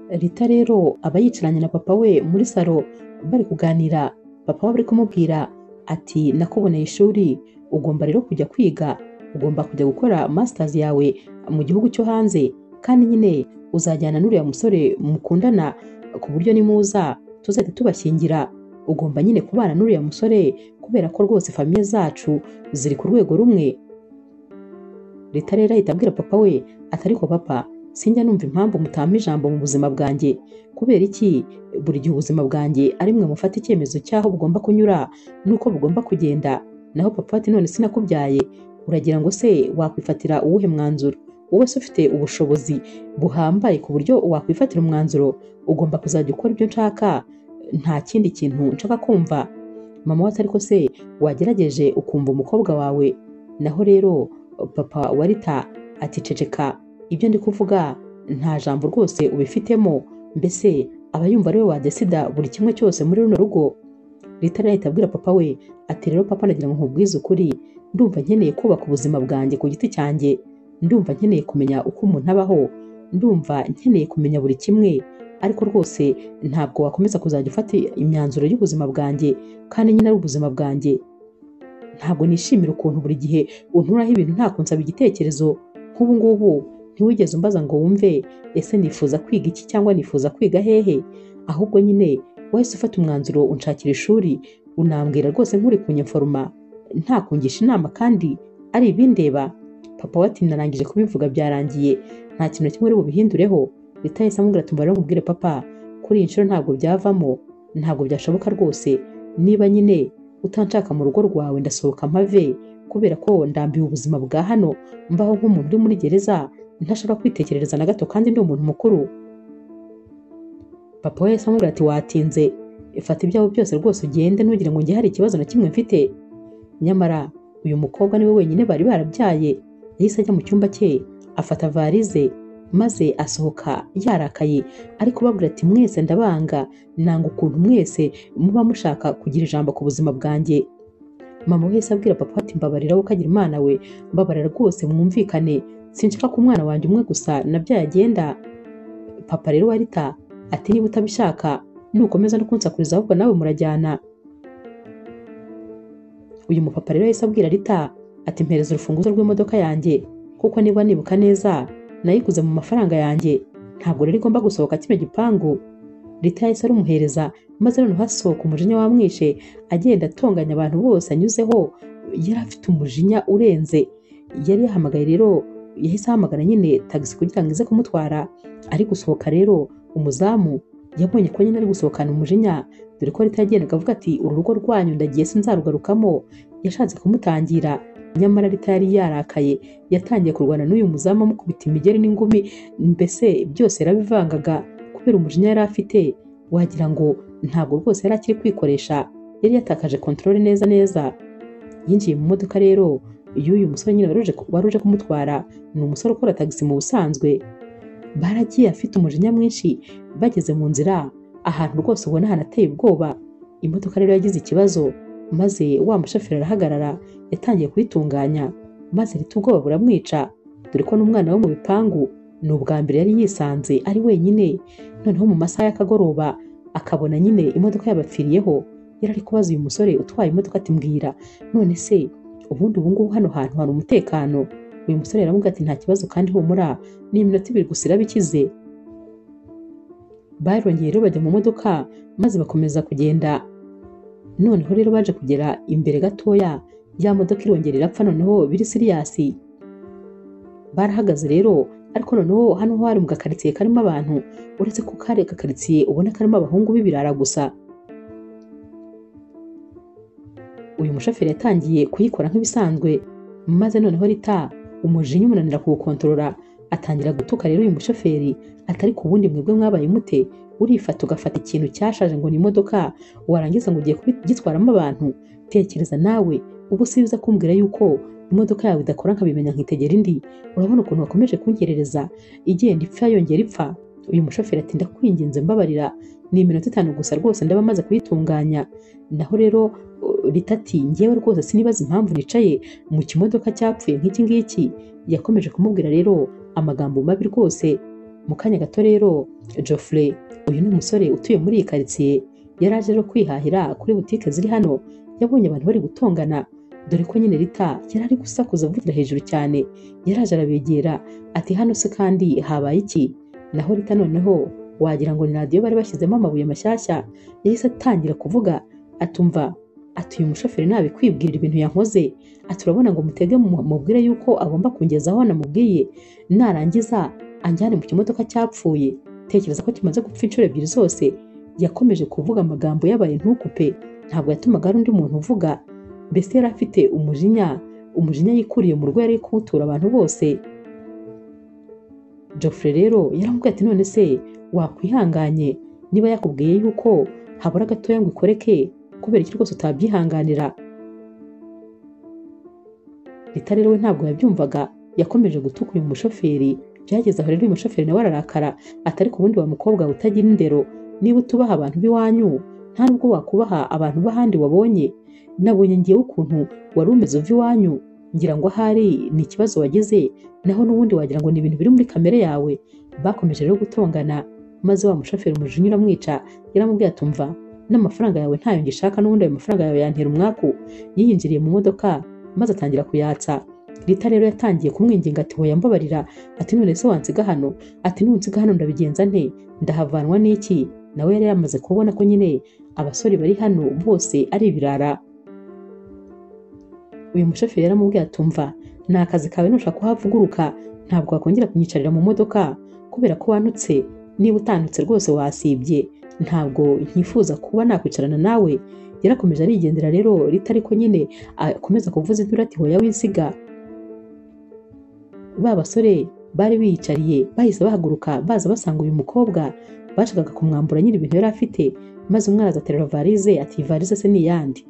Rita rero aba yicaranye na papa we muri salo bari kuganira, papa we ari kumubwira ati nakuboneye ishuri, ugomba rero kujya kwiga, ugomba kujya gukora masters yawe mu gihugu cyo hanze, kandi nyine uzajyana n'uriya musore mukundana ku buryo nimuza tuzahita tubashyingira, ugomba nyine kubana n'uriya musore kubera ko rwose famille zacu ziri ku rwego rumwe. Rita rero ahita abwira papa we ati ariko papa, sinjya numva impamvu mutampa ijambo mu buzima bwanjye, kubera iki buri gihe ubuzima bwanjye ari mwe mufata icyemezo cy'aho bugomba kunyura n'uko bugomba kugenda. Naho papa ati none sinakubyaye, uragira ngo se wakwifatira uwuhe mwanzuro? Wowe se ufite ubushobozi buhambaye ku buryo wakwifatira umwanzuro? Ugomba kuzajya ukora ibyo nshaka, nta kindi kintu nshaka kumva. Mama we ati ariko se wagerageje ukumva umukobwa wawe? Naho rero papa wa Rita ati ceceka, ibyo ndi kuvuga nta jambo rwose ubifitemo, mbese aba yumva ari we wadesida buri kimwe cyose muri runo rugo. Rita rero ahita abwira papa we ati rero papa, nagira ngo nkubwize ukuri, ndumva nkeneye kubaka ubuzima bwanjye ku giti cyanjye, ndumva nkeneye kumenya uko umuntu abaho, ndumva nkeneye kumenya buri kimwe, ariko rwose ntabwo wakomeza kuzajya ufata imyanzuro y'ubuzima bwanjye kandi nyine ari ubuzima bwanjye. Ntabwo nishimira ukuntu buri gihe unturaho ibintu nta kunsaba igitekerezo. Nk'ubu ngubu ntiwigeze umbaza ngo wumve ese nifuza kwiga iki cyangwa nifuza kwiga hehe, ahubwo nyine wahise ufata umwanzuro unshakira ishuri, unambwira rwose nk'uri kunyemforoma nta kungisha inama kandi ari ibindeba. Papa we ati narangije kubivuga byarangiye, nta kintu na kimwe uri bubihindureho. Rita yahise amubwira ati mba nkubwire papa, kuri iyi nshuro ntabwo byavamo, ntabwo byashoboka rwose, niba nyine utanshaka mu rugo rwawe ndasohoka mpave, kubera ko ndambiwe ubuzima bwa hano, mbaho nk'umuntu uri muri gereza ntashobora kwitekerereza na gato kandi ndi umuntu mukuru. Papa we yahise amubwira ati watinze, fata ibyawe byose rwose ugende, ntugire ngo njye hari ikibazo na kimwe mfite. Nyamara uyu mukobwa niwe wenyine bari barabyaye. Yahise ajya mu cyumba cye afata varize maze asohoka yarakaye, ariko babwira ati mwese ndabanga, nanga ukuntu mwese muba mushaka kugira ijambo ku buzima bwanjye. Mama we yahise abwira papa ati mbabarira wowe ukagira Imana we, mbabarira rwose mwumvikane, sinshaka ko umwana wanjye umwe gusa nabyaye agenda. Papa rero wa Rita ati niba utabishaka nukomeza no kunsakuriza ahubwo nawe murajyana. Uyu mupapa rero yahise abwira Rita ati mpereza urufunguzo rw'imodoka yanjye, kuko niba nibuka neza nayiguze mu mafaranga yanjye, ntabwo rero igomba gusohoka kino gipangu. Rita yahise arumuhereza, maze noneho asohoka umujinya wamwishe, agenda atonganya abantu bose anyuzeho, yari afite umujinya urenze. Yari yahamagaye rero, yahise ahamagara nyine tagisi kugira ngo ize kumutwara. Ari gusohoka rero umuzamu yabonye ko nyine ari gusohokana umujinya, dore ko Rita yagendaga avuga ati uru rugo rwanyu ndagiye sinzarugarukamo. Yashatse kumutangira, nyamara Rita yari yarakaye, yatangiye kurwana n'uyu muzamu amukubita imigeri n'ingumi, mbese byose yarabivangaga kubera umujinya yari afite, wagira ngo ntabwo rwose yari akiri kwikoresha, yari yatakaje control neza neza. Yinjiye mu modoka rero y'uyu musore nyine wari uje kumutwara, ni umusore ukora tagisi mu busanzwe. Baragiye afite umujinya mwinshi, bageze mu nzira ahantu rwose ubona hanateye ubwoba. Imodoka rero yagize ikibazo, maze wa mushoferi arahagarara, yatangiye kuyitunganya, maze Rita ubwoba buramwica, dore ko n'umwana wo mu bipangu ni ubwa mbere yari yisanze ari wenyine. Noneho mu masaha y'akagoroba akabona nyine imodoka yabapfiriyeho. Yari ari kubaza uyu musore utwaye imodoka ati mbwira, none se ubundi ubu ngubu hano hantu hari umutekano? Uyu musore aramubwira ati nta kibazo kandi humura, ni iminota ibiri gusa irabikize. Barongeye rero bajya mu modoka maze bakomeza kugenda. Noneho rero baje kugera imbere gatoya, ya modoka irongera irapfa, noneho biri siriyasi. Barahagaze rero, ariko noneho hano hari mu gakaritsiye karimo abantu, uretse ko kari agakaritsiye ubona karimo abahungu b'ibirara gusa. Uyu mushoferi yatangiye kuyikora nk'ibisanzwe, maze noneho Rita umujinya umunanira kuwukontorora, atangira gutuka rero uyu mushoferi ati ariko ubundi mwebwe mwabaye mute? Urifata ugafata ikintu cyashaje ngo ni imodoka, warangiza ngo ugiye kugitwaramo abantu? Tekereza nawe, ubu si uza kumbwira yuko imodoka yawe idakora nkabimenya nkitegera indi? Urabona ukuntu wakomeje kunkerereza igenda ipfa yongera ipfa. Uyu mushoferi ati ndakwinginze mbabarira, ni iminota itanu gusa rwose ndaba maze kuyitunganya. Naho rero Rita ati njyewe rwose sinibaza impamvu nicaye mu kimodoka cyapfuye nk'iki ngiki. Yakomeje kumubwira rero amagambo mabi rwose. Mu kanya gato rero Geoffrey, uyu ni umusore utuye muri iyi karitsiye, yari aje rero kwihahira kuri butike ziri hano, yabonye abantu bari gutongana, dore ko nyine Rita yari ari gusakuza avugira hejuru cyane. Yaraje arabegera ati hano se kandi habaye iki? Naho Rita noneho wagira ngo ni radiyo bari bashyizemo amabuye mashyashya, yahise atangira kuvuga atumva ati uyu mushoferi nabikwibwirira ibintu yankoze, ati urabona ngo mutege mubwire yuko agomba kungezaho namubwiye, narangiza anjyane mu kimodoka cyapfuye, tekereza ko kimaze gupfa inshuro ebyiri zose. Yakomeje kuvuga amagambo yabaye ntukupe, ntabwo yatumaga hari undi muntu uvuga, mbese yari afite umujinya, umujinya yikuriye mu rugo yari kuwutura abantu bose. Geoffrey rero yaramubwiye ati none se wakwihanganye niba yakubwiye yuko habura gatoya ngo ikoreke, kubera iki rwose utabyihanganira? Rita rero we ntabwo yabyumvaga, yakomeje gutuka uyu mushoferi. Byageze aho rero uyu mushoferi nawe ararakara, atari ku wundi wa mukobwa utagira indero, niba utubaha abantu b'iwanyu nta nubwo wakubaha abantu b'ahandi wabonye. Nabonye ngewe ukuntu wari umeze uva iwanyu, ngira ngo ahari ni ikibazo wagize, naho n'ubundi wagira ngo ni ibintu biri muri kamere yawe. Bakomeje rero gutongana, maze wa mushoferi umujinya uramwica, yaramubwiye atumva n'amafaranga yawe ntayo ngishaka, n'ubundi ayo mafaranga yawe yantera umwaku. Yiyinjiriye mu modoka maze atangira kuyatsa. Rita rero yatangiye kumwinginga ati hoya mbabarira, ati none se wansiga hano, ati nunsiga hano ndabigenza nte, ndahavanwa n'iki? Nawe yari yamaze kubona ko nyine abasore bari hano bose ari ibirara. Uyu mushoferi yaramubwiye atumva ni akazi kawe, nushaka kuhavuguruka ntabwo wakongera kunyicarira mu modoka kubera ko wanutse, niba utanutse rwose wasibye, ntabwo nkifuza kuba nakwicarana nawe. Yarakomeje arigendera rero Rita, ariko nyine akomeza kuvuza induru ati hoya winsiga. Ba basore bari biyicariye bahise bahaguruka baza basanga uyu mukobwa, bashakaga kumwambura nyine ibintu yari afite, maze umwana azaterura varize ati varize se ni iyande?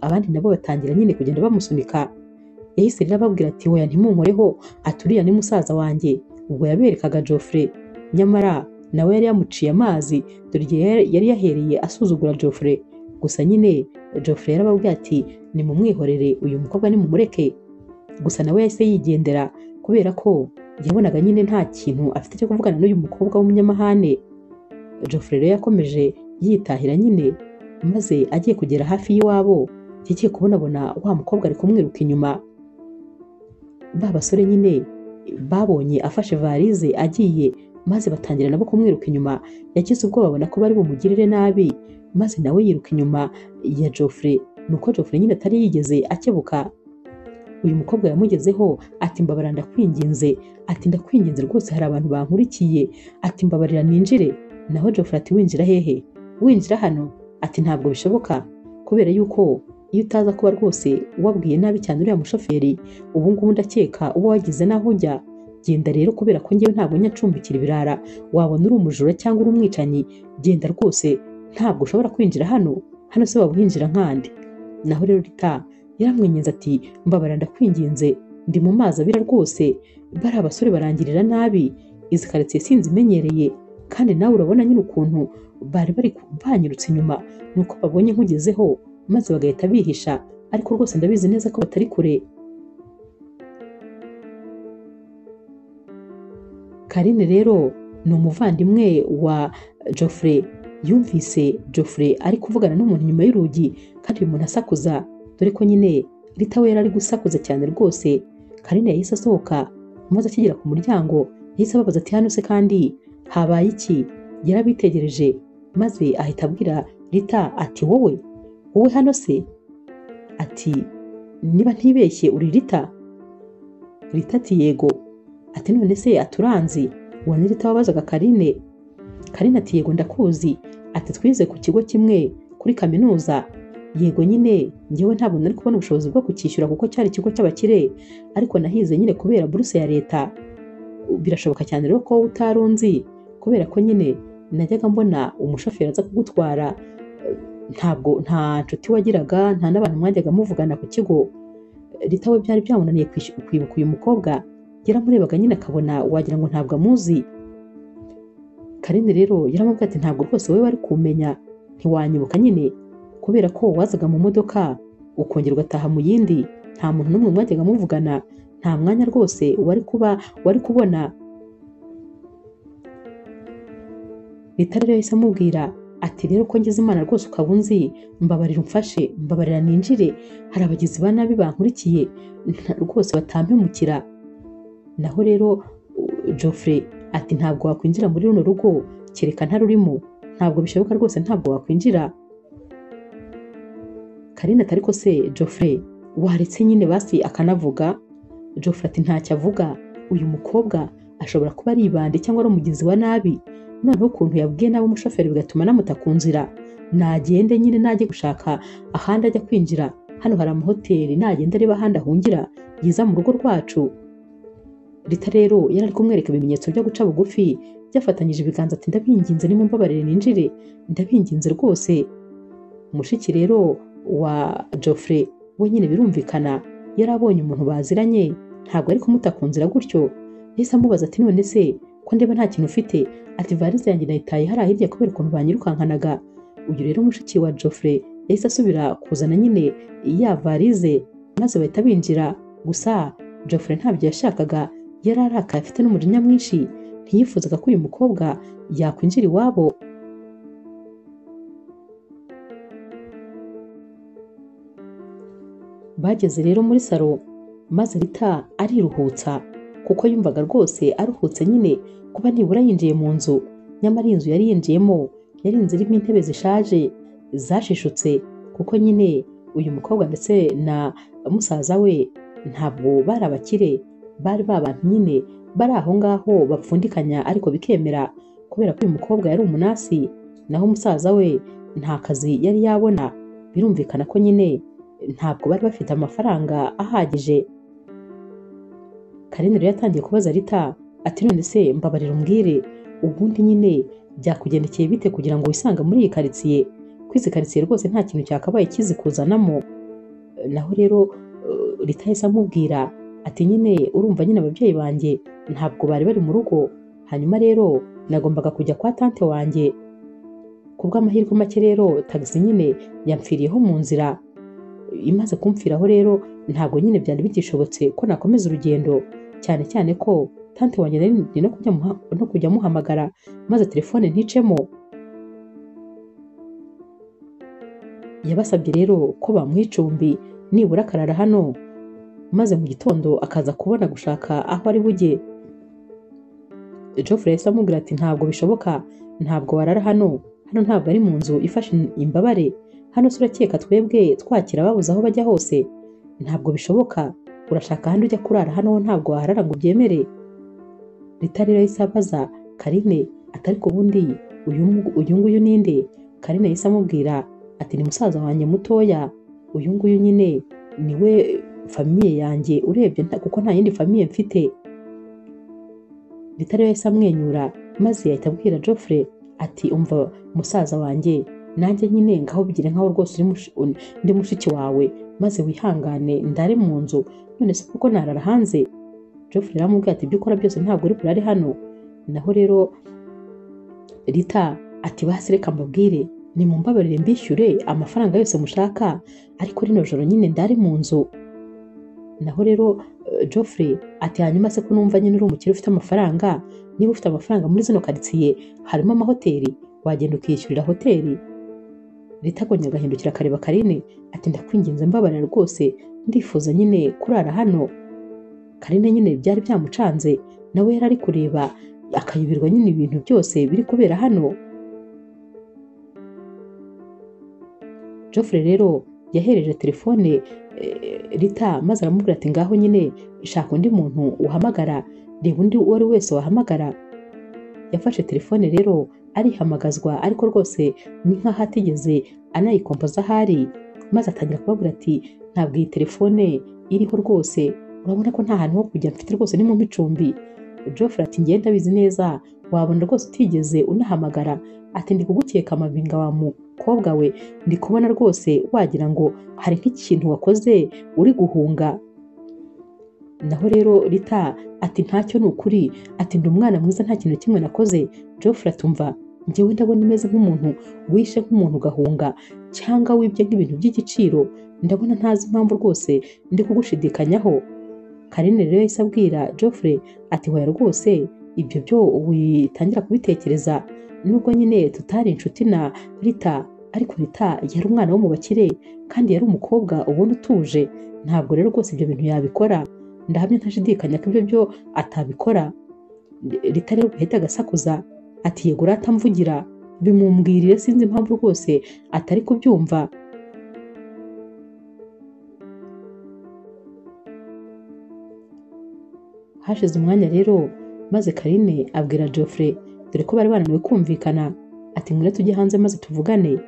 Abandi nabo batangira nyine kugenda bamusunika. Yahise rero ababwira ati hoya ntimunkoreho, ati uriya ni musaza wanjye. Ubwo yaberekaga Geoffrey, nyamara nawe yari yamuciye amazi, dore igihe yari yahereye asuzugura Geoffrey. Gusa nyine Geoffrey yarababwiye ati nimumwihorere uyu mukobwa nimumureke. Gusa nawe yahise yigendera kubera ko yabonaga nyine nta kintu afite cyo kuvugana n'uyu mukobwa w'umunyamahane. Geoffrey rero yakomeje yitahira nyine, maze agiye kugera hafi y'iwabo yagiye kubonabona wa mukobwa ari kumwiruka inyuma. Ba basore nyine babonye afashe varize agiye, maze batangira nabo kumwiruka inyuma. Yagize ubwoba babona ko bari bumugirire nabi, maze nawe yiruka inyuma ya Geoffrey. Nuko Geoffrey nyine atari yigeze akebuka. Uyu mukobwa yamugezeho ati mbabarira ndakwinginze, ati ndakwinginze rwose hari abantu bankurikiye, ati mbabarira ninjire. Naho Geoffrey ati winjira hehe? Winjira hano? Ati ntabwo bishoboka, kubera yuko iyo utaza kuba rwose wabwiye nabi cyane uriya mushoferi, ubu ngubu ndakeka uba wagize naho ujya. Genda rero kubera ko ngewe ntabwo nyacumbikira ibirara, wabona uri umujura cyangwa uri umwicanyi, genda rwose ntabwo ushobora kwinjira hano, hano se waba uhinjira nkande? Naho rero Rita yaramwinginze ati mbabarira ndakwinginze, ndi mu mazi abira rwose, bari abasore barangirira nabi, izi karitsiye sinzimenyereye, kandi nawe urabona nyine ukuntu bari bari banyirutse inyuma, nuko babonye nkugezeho maze bagahita bihisha, ariko rwose ndabizi neza ko batari kure. Karine rero ni umuvandimwe wa Geoffrey, yumvise Geoffrey ari kuvugana n'umuntu nyuma y'urugi, kandi uyu muntu asakuza, dore ko nyine Rita we yari ari gusakuza cyane rwose. Karine yahise asohoka, maze akigera ku muryango yahise ababaza ati hano se kandi habaye iki? Yarabitegereje maze ahita abwira Rita ati wowe wowe hano se? Ati niba ntibeshye uri Rita? Rita ati yego. Ati none se aturanzi? Uwo ni Rita wabazaga Karine. Karine ati yego ndakuzi, ati twize ku kigo kimwe kuri kaminuza. Yego nyine ngewe ntabwo nari kubona ubushobozi bwo kucyishyura kuko cyari ikigo cy'abakire, ariko nahize nyine kubera buruse ya leta. Birashoboka cyane rero ko utarunzi kubera ko nyine najyaga mbona umushoferi aza kugutwara, ntabwo nta nshuti wagiraga, nta n'abantu mwajyaga muvugana ku kigo. Rita we byari byamunaniye kwibuka uyu mukobwa, yaramurebaga nyine akabona wagira ngo ntabwo amuzi. Karine rero yaramubwiye ati ntabwo rwose wowe wari kumenya, ntiwanyibuka nyine kubera ko wazaga mu modoka ukongera ugataha mu yindi, nta muntu n'umwe mwajyaga muvugana, nta mwanya rwose wari kuba wari kubona. Rita rero yahise amubwira ati rero ko ngize Imana rwose ukaba unzi, mbabarira umfashe, mbabarira ninjire, hari abagizi ba nabi bankurikiye rwose batampemukira. Naho rero Geoffrey ati ntabwo wakwinjira muri runo rugo kereka ntarurimo, ntabwo bishoboka rwose, ntabwo wakwinjira. Karine ati ariko se Geoffrey waretse nyine basi akanavuga. Geoffrey ati ntacyo avuga, uyu mukobwa ashobora kuba ari ibandi cyangwa ari umugizi wa nabi, noneho ukuntu yabwiye nabi umushoferi bigatuma anamuta ku nzira, nagende nyine najye gushaka ahandi ajya kwinjira, hano hari amahoteli, nagenda areba ahandi ahungira yiza mu rugo rwacu. Rita rero yari ari kumwereka ibimenyetso byo guca bugufi, byafatanyije ibiganza ati ndabinginze nimumbabarire ninjire, ndabinginze rwose. Mushiki rero wa Geoffrey we nyine birumvikana yari abonye umuntu baziranye, ntabwo ari kumuta ku nzira gutyo. Yahise amubaza ati none se ko ndeba nta kintu ufite? Ati varize yanjye nayitaye hariya hirya kubera ukuntu banyirukankanaga. Uyu rero mushiki wa Geoffrey yahise asubira kuzana nyine ya varize, maze bahita binjira. Gusa Geoffrey ntabyo yashakaga, yari arakaye afite n'umujinya mwinshi, ntiyifuzaga ko uyu mukobwa yakwinjira iwabo. Bageze rero muri salo, maze Rita ariruhutsa kuko yumvaga rwose aruhutse nyine kuba nibura yinjiye mu nzu. Nyamara iyi nzu yari yinjiyemo yari inzu irimo intebe zishaje zashishutse, kuko nyine uyu mukobwa ndetse na musaza we ntabwo bari abakire, bari babantu nyine bari aho ngaho bapfundikanya ariko bikemera, kubera ko uyu mukobwa yari umunasi naho musaza we nta kazi yari yabona. Birumvikana ko nyine ntabwo bari bafite amafaranga ahagije. Karine rero yatangiye kubaza Rita ati none se mbabarira umbwire, ubundi nyine byakugendekeye bite kugira ngo wisange muri iyi karitsiye? Ko izi karitsiye rwose nta kintu cyakabaye kizikuzanamo. Naho rero Rita yahise amubwira ati nyine urumva nyine ababyeyi banjye ntabwo bari bari mu rugo, hanyuma rero nagombaga kujya kwa tante wanjye. Kubw'amahirwe make rero tagisi nyine yamfiriyeho mu nzira. Imaze kumfiraho rero ntabwo nyine byari bigishobotse ko nakomeza urugendo, cyane cyane ko tante wanjye nari no kujya muhamagara maze telefone nticemo. Yabasabye rero ko bamuha icumbi nibura akarara hano, maze mu gitondo akaza kubona gushaka aho ari bujye. Geoffrey yahise amubwira ati ntabwo bishoboka, ntabwo warara hano, hano ntabwo ari mu nzu ifashe imbabare, hano se urakeka twebwe twakira ababuze aho bajya hose? Ntabwo bishoboka, urashaka ahandi ujya kurara, hano ntabwo waharara ngo ubyemere. Rita rero yahise abaza Karine ati ariko ubundi uyu nguyu ninde? Karine yahise amubwira ati ni musaza wanjye mutoya, uyu nguyu nyine niwe famiye yanjye urebye kuko nta yindi famiye mfite. Rita rero yahise amwenyura maze ahita abwira Geoffrey ati umva musaza wanjye, nanjye nyine ngaho bigire nkaho rwose ndi mushiki wawe, maze wihangane ndare mu nzu, none se kuko narara hanze? Geoffrey aramubwira ati ibyo ukora byose ntabwo uri burare hano. Naho rero Rita ati basi reka mbabwire, nimumbabarire mbishyure amafaranga yose mushaka, ariko rino joro nyine ndare mu nzu. Naho rero Geoffrey ati hanyuma se ko numva nyine uri umukire ufite amafaranga, niba ufite amafaranga muri zino karitsiye harimo amahoteli, wagenda ukishyurira hoteli. Rita akongera agahindukira akareba Karine ati ndakwinginze mbabarira rwose, ndifuza nyine kurara hano. Karine nyine byari byamucanze, nawe yari ari kureba akayoberwa nyine ibintu byose biri kubera hano. Geoffrey rero yahereje telefone Rita maze aramubwira ati ngaho nyine shaka undi muntu uhamagara, reba undi uwo ari wese wahamagara. Yafashe telefone rero arihamagazwa, ariko rwose ni nkaho atigeze anayikompoza ahari, maze atangira kubabwira ati ntabwo iyi telefone iriho rwose, urabona ko nta hantu ho kujya mfite rwose, ni mu icumbi. Geoffrey ati ngenda ndabizi neza, wabona rwose utigeze unahamagara, ati ndi kugukeka amabinga wa mukobwa we, ndi kubona rwose wagira ngo hari nk'ikintu wakoze uri guhunga. Naho rero Rita ati ntacyo ni ukuri, ati ndi umwana mwiza nta kintu kimwe nakoze. Geoffrey atumva njyewe ndabona umeze nk'umuntu wishe nk'umuntu ugahunga cyangwa wibye nk'ibintu by'igiciro, ndabona ntazi impamvu rwose ndi kugushidikanyaho. Karine rero yahise abwira Geoffrey ati hoya rwose ibyo byo witangira kubitekereza, Nubwo nyine tutari inshuti na Rita, ariko Rita yari umwana wo mu bakire kandi yari umukobwa ubona utuje, ntabwo rero rwose ibyo bintu yabikora, ndahamya ntashidikanya ko ibyo byo atabikora. Rita rero yahita agasakuza ati yego ratamvugira, bimumbwirire, sinzi impamvu rwose atari kubyumva. Hashize umwanya rero maze Karine abwira Geoffrey, dore ko bari bananiwe kumvikana, ati ngwino tujye hanze maze tuvugane.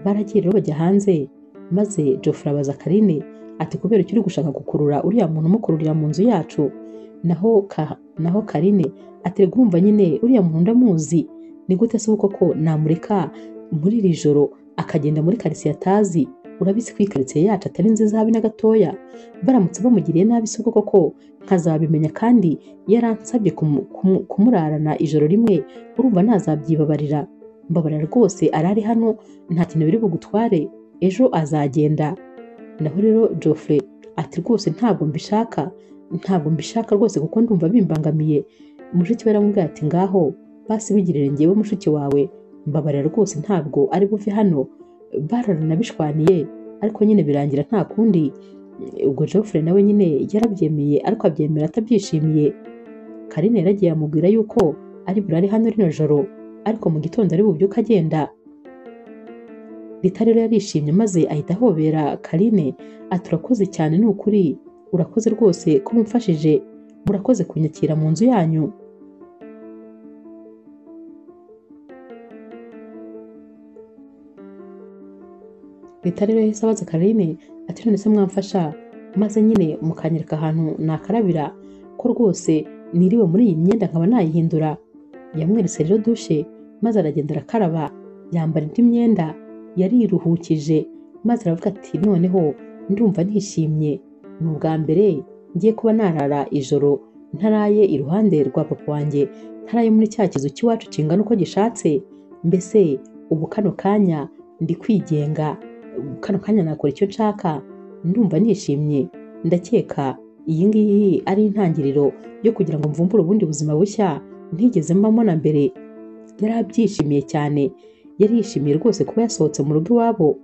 Baragiye rero bajya hanze, maze Geoffrey abaza Karine ati kubera icyo uri gushaka gukurura uriya muntu umukururira mu nzu yacu? Naho Karine ati rega urumva nyine uriya muntu ndamuzi, ni gute se koko namureka muri iri joro akagenda muri karitsiye atazi? Urabizi ko iyi karitsiye yacu atari nziza habe na gatoya, baramutse bamugiriye nabi se koko nkazabimenya kandi yaransabye kumurarana ijoro rimwe, urumva nazabyibabarira? Mbabarira rwose arari hano nta kintu biri bugutware, ejo azagenda. Naho rero Geoffrey ati rwose ntabwo mbishaka, ntabwo mbishaka rwose kuko ndumva bimbangamiye. Mushiki we aramubwira ati ngaho basi bigirire njyewe mushiki wawe, mbabarira rwose ntabwo ari buve hano. Baranabishwaniye ariko nyine birangira nta kundi. Ubwo Geoffrey nawe nyine yarabyemeye ariko abyemera atabyishimiye. Karine yaragiye amubwira yuko ari burare hano rino joro, ariko mu gitondo ari bubyuke agenda. Rita rero yarishimye maze ahita ahobera Karine ati urakoze cyane ni ukuri, urakoze rwose ko mumfashije, murakoze kunyakira mu nzu yanyu. Rita rero yahise abaza Karine ati none se mwamfasha maze nyine mukanyereka ahantu nakarabira, ko rwose niriwe muri iyi myenda nkaba nayihindura. Yamweretse rero dushe maze aragenda arakaraba, yambara indi myenda, yariruhukije maze aravuga ati noneho ndumva nishimye, ni ubwa mbere ngiye kuba narara ijoro ntaraye iruhande rwa papa wanjye, ntaraye muri cya kizu cy'iwacu kingana uko gishatse, mbese ubu kano kanya ndi kwigenga, kano kanya nakora icyo nshaka, ndumva nishimye, ndakeka iyi ngiyi ari intangiriro yo kugira ngo mvumbure ubundi buzima bushya ntigeze mbamo na mbere. Yari abyishimiye cyane, yari yishimiye rwose kuba yasohotse mu rugo iwabo.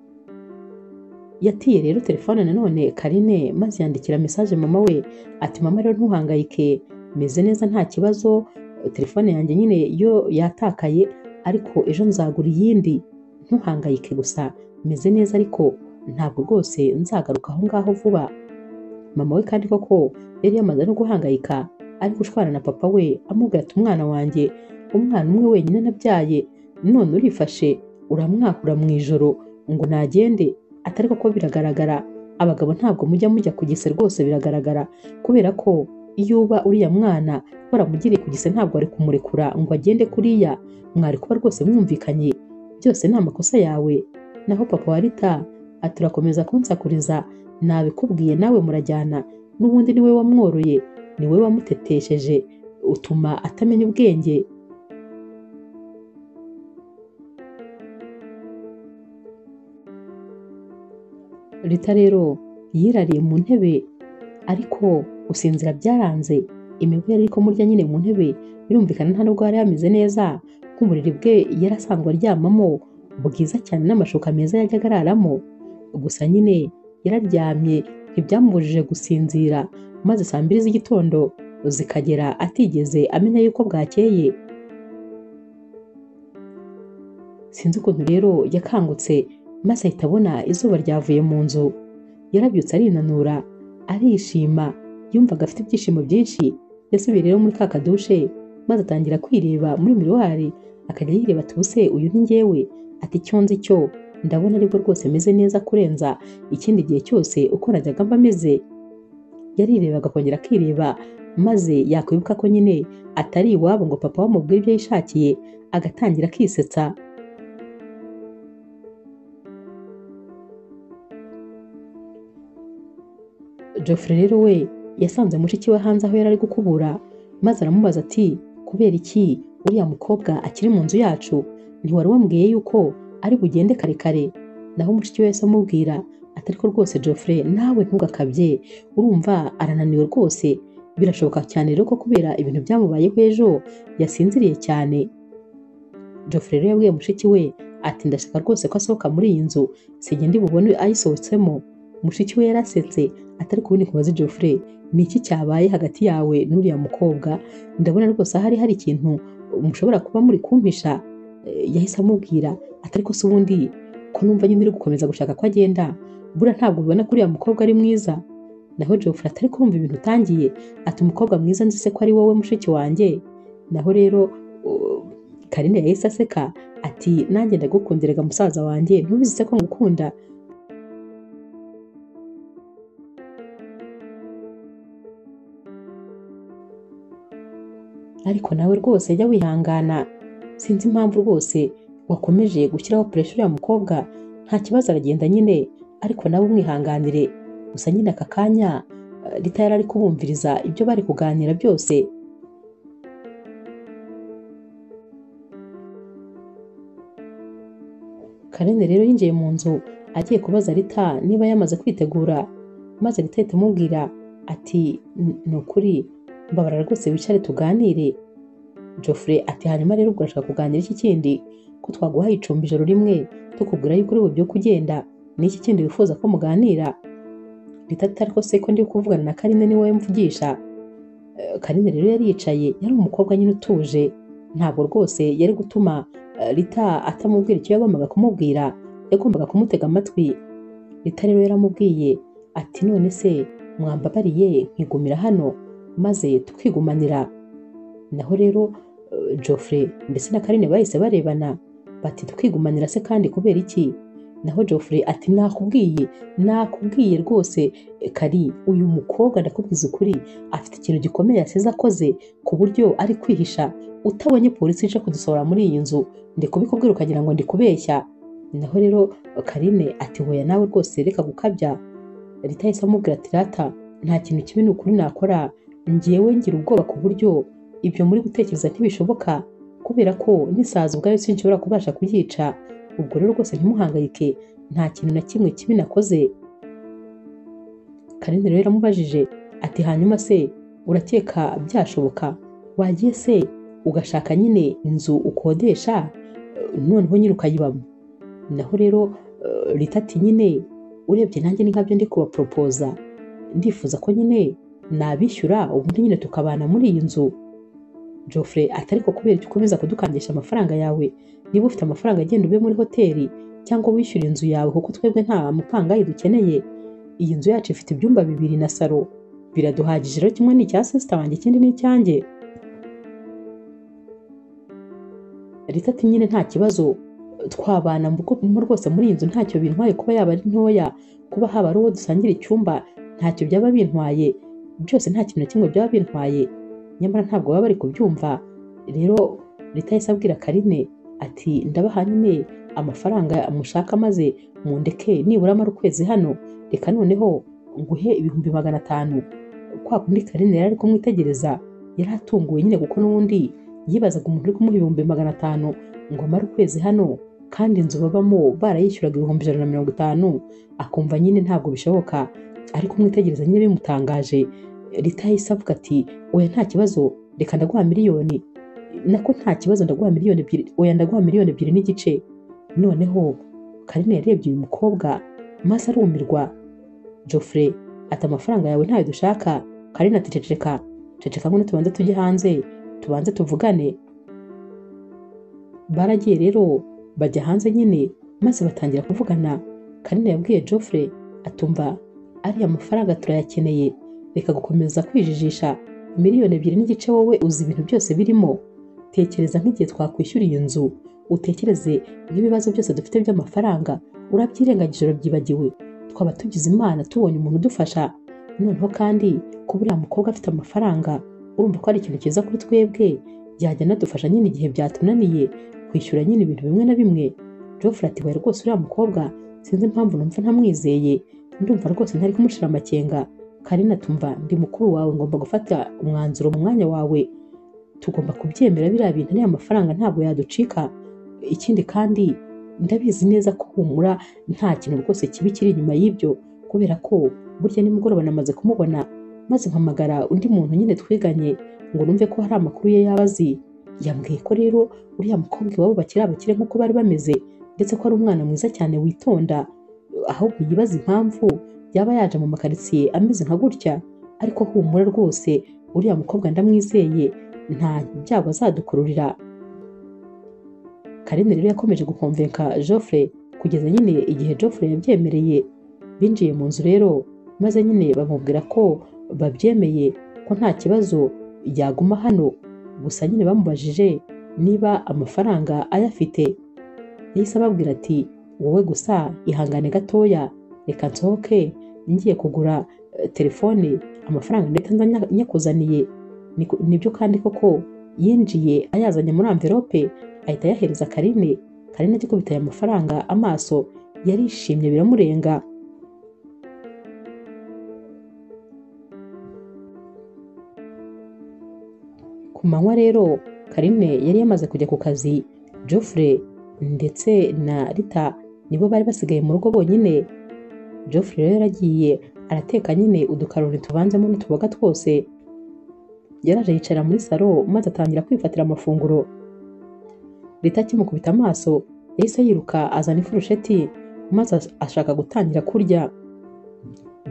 Yatiye rero telefone nanone Karine maze yandikira message mama we ati mama rero ntuhangayike, meze neza nta kibazo, telefone yanjye nyine yo yatakaye ariko ejo nzagura iyindi, ntuhangayike gusa meze neza ariko ntabwo rwose nzagaruka aho ngaho vuba. Mama we kandi koko yari yamaze no guhangayika ari gushwana na papa we amubwira ati umwana wanjye, umwana umwe wenyine nabyaye, none urifashe uramwakura mu ijoro ngo nagende, atari koko biragaragara abagabo ntabwo mujya mujya ku gise rwose biragaragara, kubera ko iyo uba uriya mwana waramugiriye ku gise ntabwo ari kumurekura ngo agende kuriya, mwari kuba rwose mwumvikanye, byose ni amakosa yawe. Naho papa wa Rita ati urakomeza kunsakuriza, nabikubwiye nawe murajyana, n'ubundi niwe wamworoye, niwe wamutetesheje utuma atamenya ubwenge. Rita rero yirariye mu ntebe ariko gusinzira byaranze, imibu yari iri kumurya nyine mu ntebe, birumvikana nta nubwo yari yameze neza nk'uburiri bwe yari asanzwe aryamamo bwiza cyane n'amashuka meza yajyaga araramo. Gusa nyine yararyamye ntibyamubujije gusinzira, maze saa 2 z'igitondo zikagera atigeze amenya yuko bwakeye. Sinzi ukuntu rero yakangutse maze ahita abona izuba ryavuye mu nzu. Yarabyutse arinanura, arishima, yumvaga afite ibyishimo byinshi. Yasubiye rero muri ka kadushe maze atangira kwireba muri miruwari, akajya yireba ati ubuse uyu ni njyewe, ati icyo nzi cyo ndabona aribwo rwose meze neza kurenza ikindi gihe cyose uko najyaga mba meze. Yarirebaga akongera akireba, maze yakwibuka ko nyine atari iwabo ngo papa wamubwire ibyo yishakiye, agatangira akisetsa. Geoffrey rero we yasanze mushiki we hanze aho yari ari gukubura, maze aramubaza ati kubera iki uriya mukobwa akiri mu nzu yacu, ntiwari wambwiye yuko ari bugende kare kare? Naho mushiki we yahise amubwira ati ariko rwose Geoffrey nawe ntugakabye, urumva arananiwe rwose, birashoboka cyane rero ko kubera ibintu byamubayeho ejo yasinziriye cyane. Geoffrey rero yabwiye mushiki we ati ndashaka rwose ko asohoka muri iyi nzu, sijye ndi bubone ayisohotsemo. Mushiki we yarasetse atari kubona kubaza Geoffrey, ni iki cyabaye hagati yawe n'uriya mukobwa? Ndabona rwose ahari hari ikintu mushobora kuba muri kumpisha. Yahise amubwira atari ko se ubundi ko numva nyine uri gukomeza gushaka ko agenda, bura ntabwo ubibona ko uriya mukobwa ari mwiza? Naho Geoffrey atari kumva ibintu utangiye, ati umukobwa mwiza nzi se ko ari wowe mushiki wanjye. Naho rero Karine yahise aseka ati nanjye ndagukundiraga musaza wanjye, ntubizi se ko ngukunda? Ariko nawe rwose jya wihangana, sinzi impamvu rwose wakomeje gushyiraho pressure uriya mukobwa, nta kibazo aragenda nyine, ariko nawe umwihanganire. Gusa nyine aka kanya Rita yari ari kubumviriza ibyo bari kuganira byose. Karine rero yinjiye mu nzu agiye kubaza Rita niba yamaze kwitegura, maze Rita ahita amubwira ati ni ukuri mbabara rwose wicare tuganire. Geoffrey ati hanyuma rero ubwo urashaka kuganira iki kindi ko twaguhaye icumbi ijoro rimwe tukubwira yuko uri bubyo kugenda, ni iki kindi wifuza ko muganira? Rita ati ariko se ko ndi kuvugana na Karine ni wowe mvugisha? Karine rero yari yicaye, yari umukobwa nyine utuje, ntabwo rwose yari gutuma Rita atamubwira icyo yagombaga kumubwira, yagombaga kumutega amatwi. Rita rero yaramubwiye ati none se mwambabariye nkigumira hano maze tukigumanira. Naho rero Geoffrey ndetse na Karine bahise barebana bati tukigumanira se kandi kubera iki? Naho Geoffrey ati nakubwiye rwose Kari, uyu mukobwa ndakubwiza ukuri afite ikintu gikomeye yasize akoze ku buryo ari kwihisha, utabonye polisi ije kudusohora muri iyi nzu ndi kubikubwira ukagira ngo ndi kubeshya. Naho rero Karine ati hoya nawe rwose reka gukabya. Rita yahise amubwira ati rata nta kintu kibi ni ukuri nakora, njyewe ngira ubwoba ku buryo ibyo muri gutekereza ntibishoboka, kubera ko n'isazi ubwayo sinshobora kubasha kuyica, ubwo rero rwose ntimuhangayike nta kintu na kimwe kibi nakoze. Karine rero yaramubajije ati hanyuma se urakeka byashoboka wagiye se ugashaka nyine inzu ukodesha noneho nyine ukayibamo? Naho rero Rita ati nyine urebye nanjye ni nkabyo ndi kubaporopoza, ndifuza ko nyine nabishyura ubundi nyine tukabana muri iyi nzu. Geoffrey ati ariko kubera icyo ukomeza kudukangisha amafaranga yawe, niba ufite amafaranga agenda ube muri hoteli cyangwa wishyura inzu yawe, kuko twebwe nta mupangayi dukeneye. Iyi nzu yacu ifite ibyumba 2 na salo, biraduhagije rero, kimwe ni icya sister wanjye ikindi ni icyanjye. Rita ati nyine nta kibazo twabana rwose muri iyi nzu ntacyo bintwaye, kuba yaba ari ntoya, kuba haba ari uwo dusangira icyumba ntacyo byaba bintwaye, byose nta kintu na kimwe byaba bintwaye. Nyamara ntabwo baba bari kubyumva. Rero Rita yahise abwira Karine ati ndabaha nyine amafaranga mushaka maze mundeke nibura amara ukwezi hano, reka noneho nguhe 500,000. Kwa kundi Karine yari ari kumwitegereza yari atunguwe nyine, kuko n'ubundi yibazaga umuntu uri kumuha 500,000 ngo amare ukwezi hano, kandi inzu babamo barayishyuraga 150,000, akumva nyine ntabwo bishoboka. Ariko kumwitegereza nyine bimutangaje. Rita yahise avuga ati oya nta kibazo reka ndaguha miliyoni, nako nta kibazo ndaguha 2,000,000, oya ndaguha 2.5 miliyoni. Noneho Karine yarebye uyu mukobwa maze arumirwa. Geoffrey ati amafaranga yawe ntayo dushaka. Karine ati ceceka ceceka ngo tubanze tujye hanze tubanze tuvugane. Baragiye rero bajya hanze nyine maze batangira kuvugana. Karine yabwiye Geoffrey atumva ariya mafaranga turayakeneye, reka gukomeza kwijijisha, 2.5 miliyoni wowe uzi ibintu byose birimo, tekereza nk'igihe twakwishyura iyi nzu, utekereze nk'ibibazo byose dufite by'amafaranga, urabyirengagije urabyibagiwe, twaba tugize Imana tubonye umuntu udufasha. Noneho kandi kuba uriya mukobwa afite amafaranga urumva ko ari ikintu cyiza kuri twebwe, yajya anadufasha nyine igihe byatunaniye kwishyura nyine ibintu bimwe na bimwe. Geoffrey ati oya rwose uriya mukobwa sinzi impamvu numva ntamwizeye, ndumva rwose ntari kumushira amakenga. Karine atumva ndi mukuru wawe ngomba gufata umwanzuro mu mwanya wawe, tugomba kubyemera biriya bintu, ariya mafaranga ntabwo yaducika. Ikindi kandi ndabizi neza ko humura nta kintu rwose kibi kiri inyuma y'ibyo, kubera ko burya nimugoroba namaze kumubona maze mpamagara undi muntu nyine twiganye ngo numve ko hari amakuru ye yaba azi. Yambwiye ko rero uriya mukobwa iwabo bakiri abakire nk'uko bari bameze, ndetse ko ari umwana mwiza cyane witonda, ahubwo yibaza impamvu yaba yaje mu makaritsiye ameze nka gutya, ariko humura rwose uriya mukobwa ndamwizeye nta byago azadukururira. Karine rero yakomeje gukonvenka Geoffrey kugeza nyine igihe Geoffrey yabyemereye. Binjiye mu nzu rero maze nyine bamubwira ko babyemeye ko nta kibazo yaguma hano, gusa nyine bamubajije niba amafaranga ayafite. Yahise ababwira ati wowe gusa ihangane gatoya, reka nsohoke ngiye kugura telefone, amafaranga ndetse nyakuzaniye. Nibyo kandi koko yinjiye ayazanye muri envelope ahita ayahereza Karine. Karine agikubita aya mafaranga amaso yarishimye biramurenga. Ku manywa rero Karine yari yamaze kujya ku kazi, Geoffrey ndetse na Rita nibo bari basigaye mu rugo bonyine. Geoffrey rero yaragiye arateka nyine udukaroni tuvanzemo n'utuboga twose. Yaraje yicara muri salo maze atangira kwifatira amafunguro. Rita akimukubita amaso yahise yiruka azana ifurusheti maze ashaka gutangira kurya.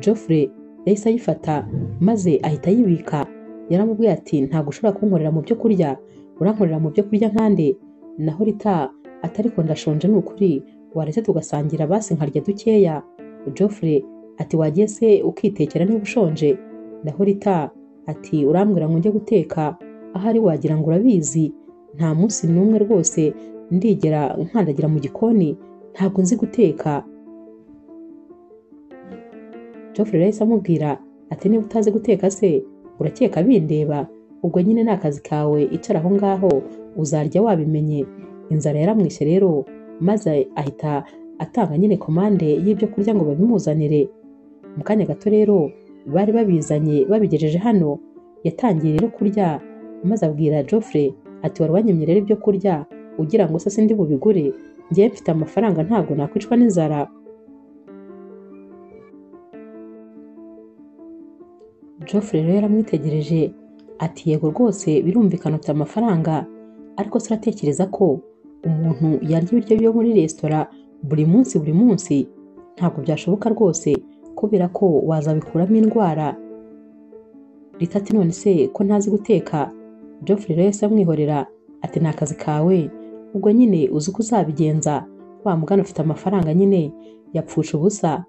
Geoffrey yahise ayifata maze ahita ayibika. Yaramubwiye ati ntabwo ushobora kunkorera mu byo kurya, urankorera mu byo kurya nkande? Naho Rita ati ariko ndashonje ni ukuri, waretse tugasangira basi nkarya dukeya. Geoffrey ati wagiye se ukitekera niba ushonje? Naho Rita ati urambwira ngo njye guteka, ahari wagira ngo urabizi, nta munsi n'umwe rwose ndigera nkandagira mu gikoni, ntabwo nzi guteka. Geoffrey yahise amubwira ati niba utazi guteka se urakeka bindeba, ubwo nyine ni akazi kawe, icara aho ngaho uzarya wabimenye. Inzara yaramwishe rero maze ahita atanga nyine komande y'ibyo kurya ngo babimuzanire. Mu kanya gato rero bari babizanye babigejeje hano. Yatangiye rero kurya maze abwira Geoffrey ati wari wanyimye rero ibyo kurya ugira ngo se sindi bubigure, njyewe mfite amafaranga ntabwo nakwicwa n'inzara. Geoffrey rero yaramwitegereje ati yego rwose birumvikana ufite amafaranga, ariko se uratekereza ko umuntu yarya ibiryo byo muri resitora buri munsi buri munsi? Ntabwo byashoboka rwose kubera ko wazabikuramo indwara. Rita ati none se ko ntazi guteka? Geoffrey rero yahise amwihorera ati ni akazi kawe, ubwo nyine uzi uko uzabigenza, wa mugana ufite amafaranga nyine yapfusha ubusa.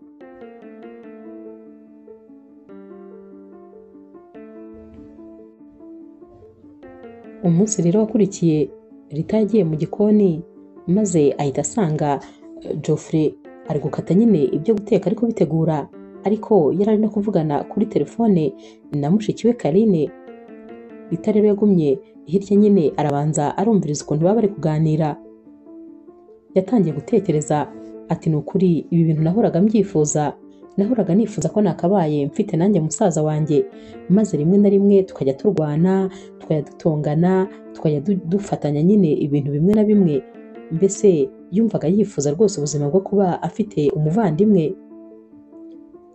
Umunsi rero wakurikiye Rita yagiye mu gikoni maze ahita asanga Geoffrey ari gukata nyine ibyo guteka ari kubitegura, ariko yari ari no kuvugana kuri telefone na mushiki we Karine. Rita rero yagumye hirya nyine arabanza arumviriza ukuntu baba bari kuganira. Yatangiye gutekereza ati ni ukuri ibi bintu nahoraga mbyifuza, nahoraga nifuza ko nakabaye mfite nanjye musaza wanjye, maze rimwe na rimwe tukajya turwana, tukajya dutongana, tukajya dufatanya nyine ibintu bimwe na bimwe. Mbese yumvaga yifuza rwose ubuzima bwo kuba afite umuvandimwe.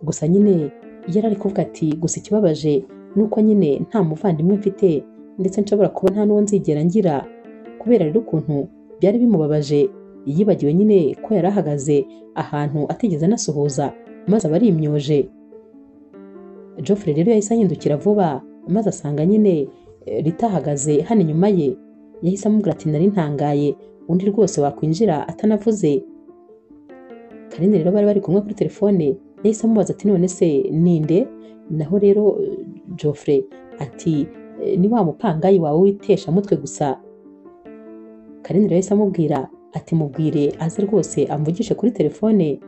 Gusa nyine yari ari kuvuga ati gusa ikibabaje nuko nyine nta muvandimwe mfite, ndetse nshobora kuba nta n'uwo nzigera ngira. Kubera rero ukuntu byari bimubabaje, yibagiwe nyine ko yari ahagaze ahantu atigeze anasuhuza, maze aba arimyoje. Geoffrey rero yahise ahindukira vuba maze asanga nyine Rita ahagaze hano inyuma ye. Yahise amubwira ati nari ntangaye, undi rwose wakwinjira atanavuze. Karine rero bari bari kumwe kuri telefone, yahise amubaza ati none se ninde? Naho rero Geoffrey ati ni wa mupangayi wawe witesha mutwe gusa. Karine rero yahise amubwira ati mubwire aze rwose amvugishe kuri telefone.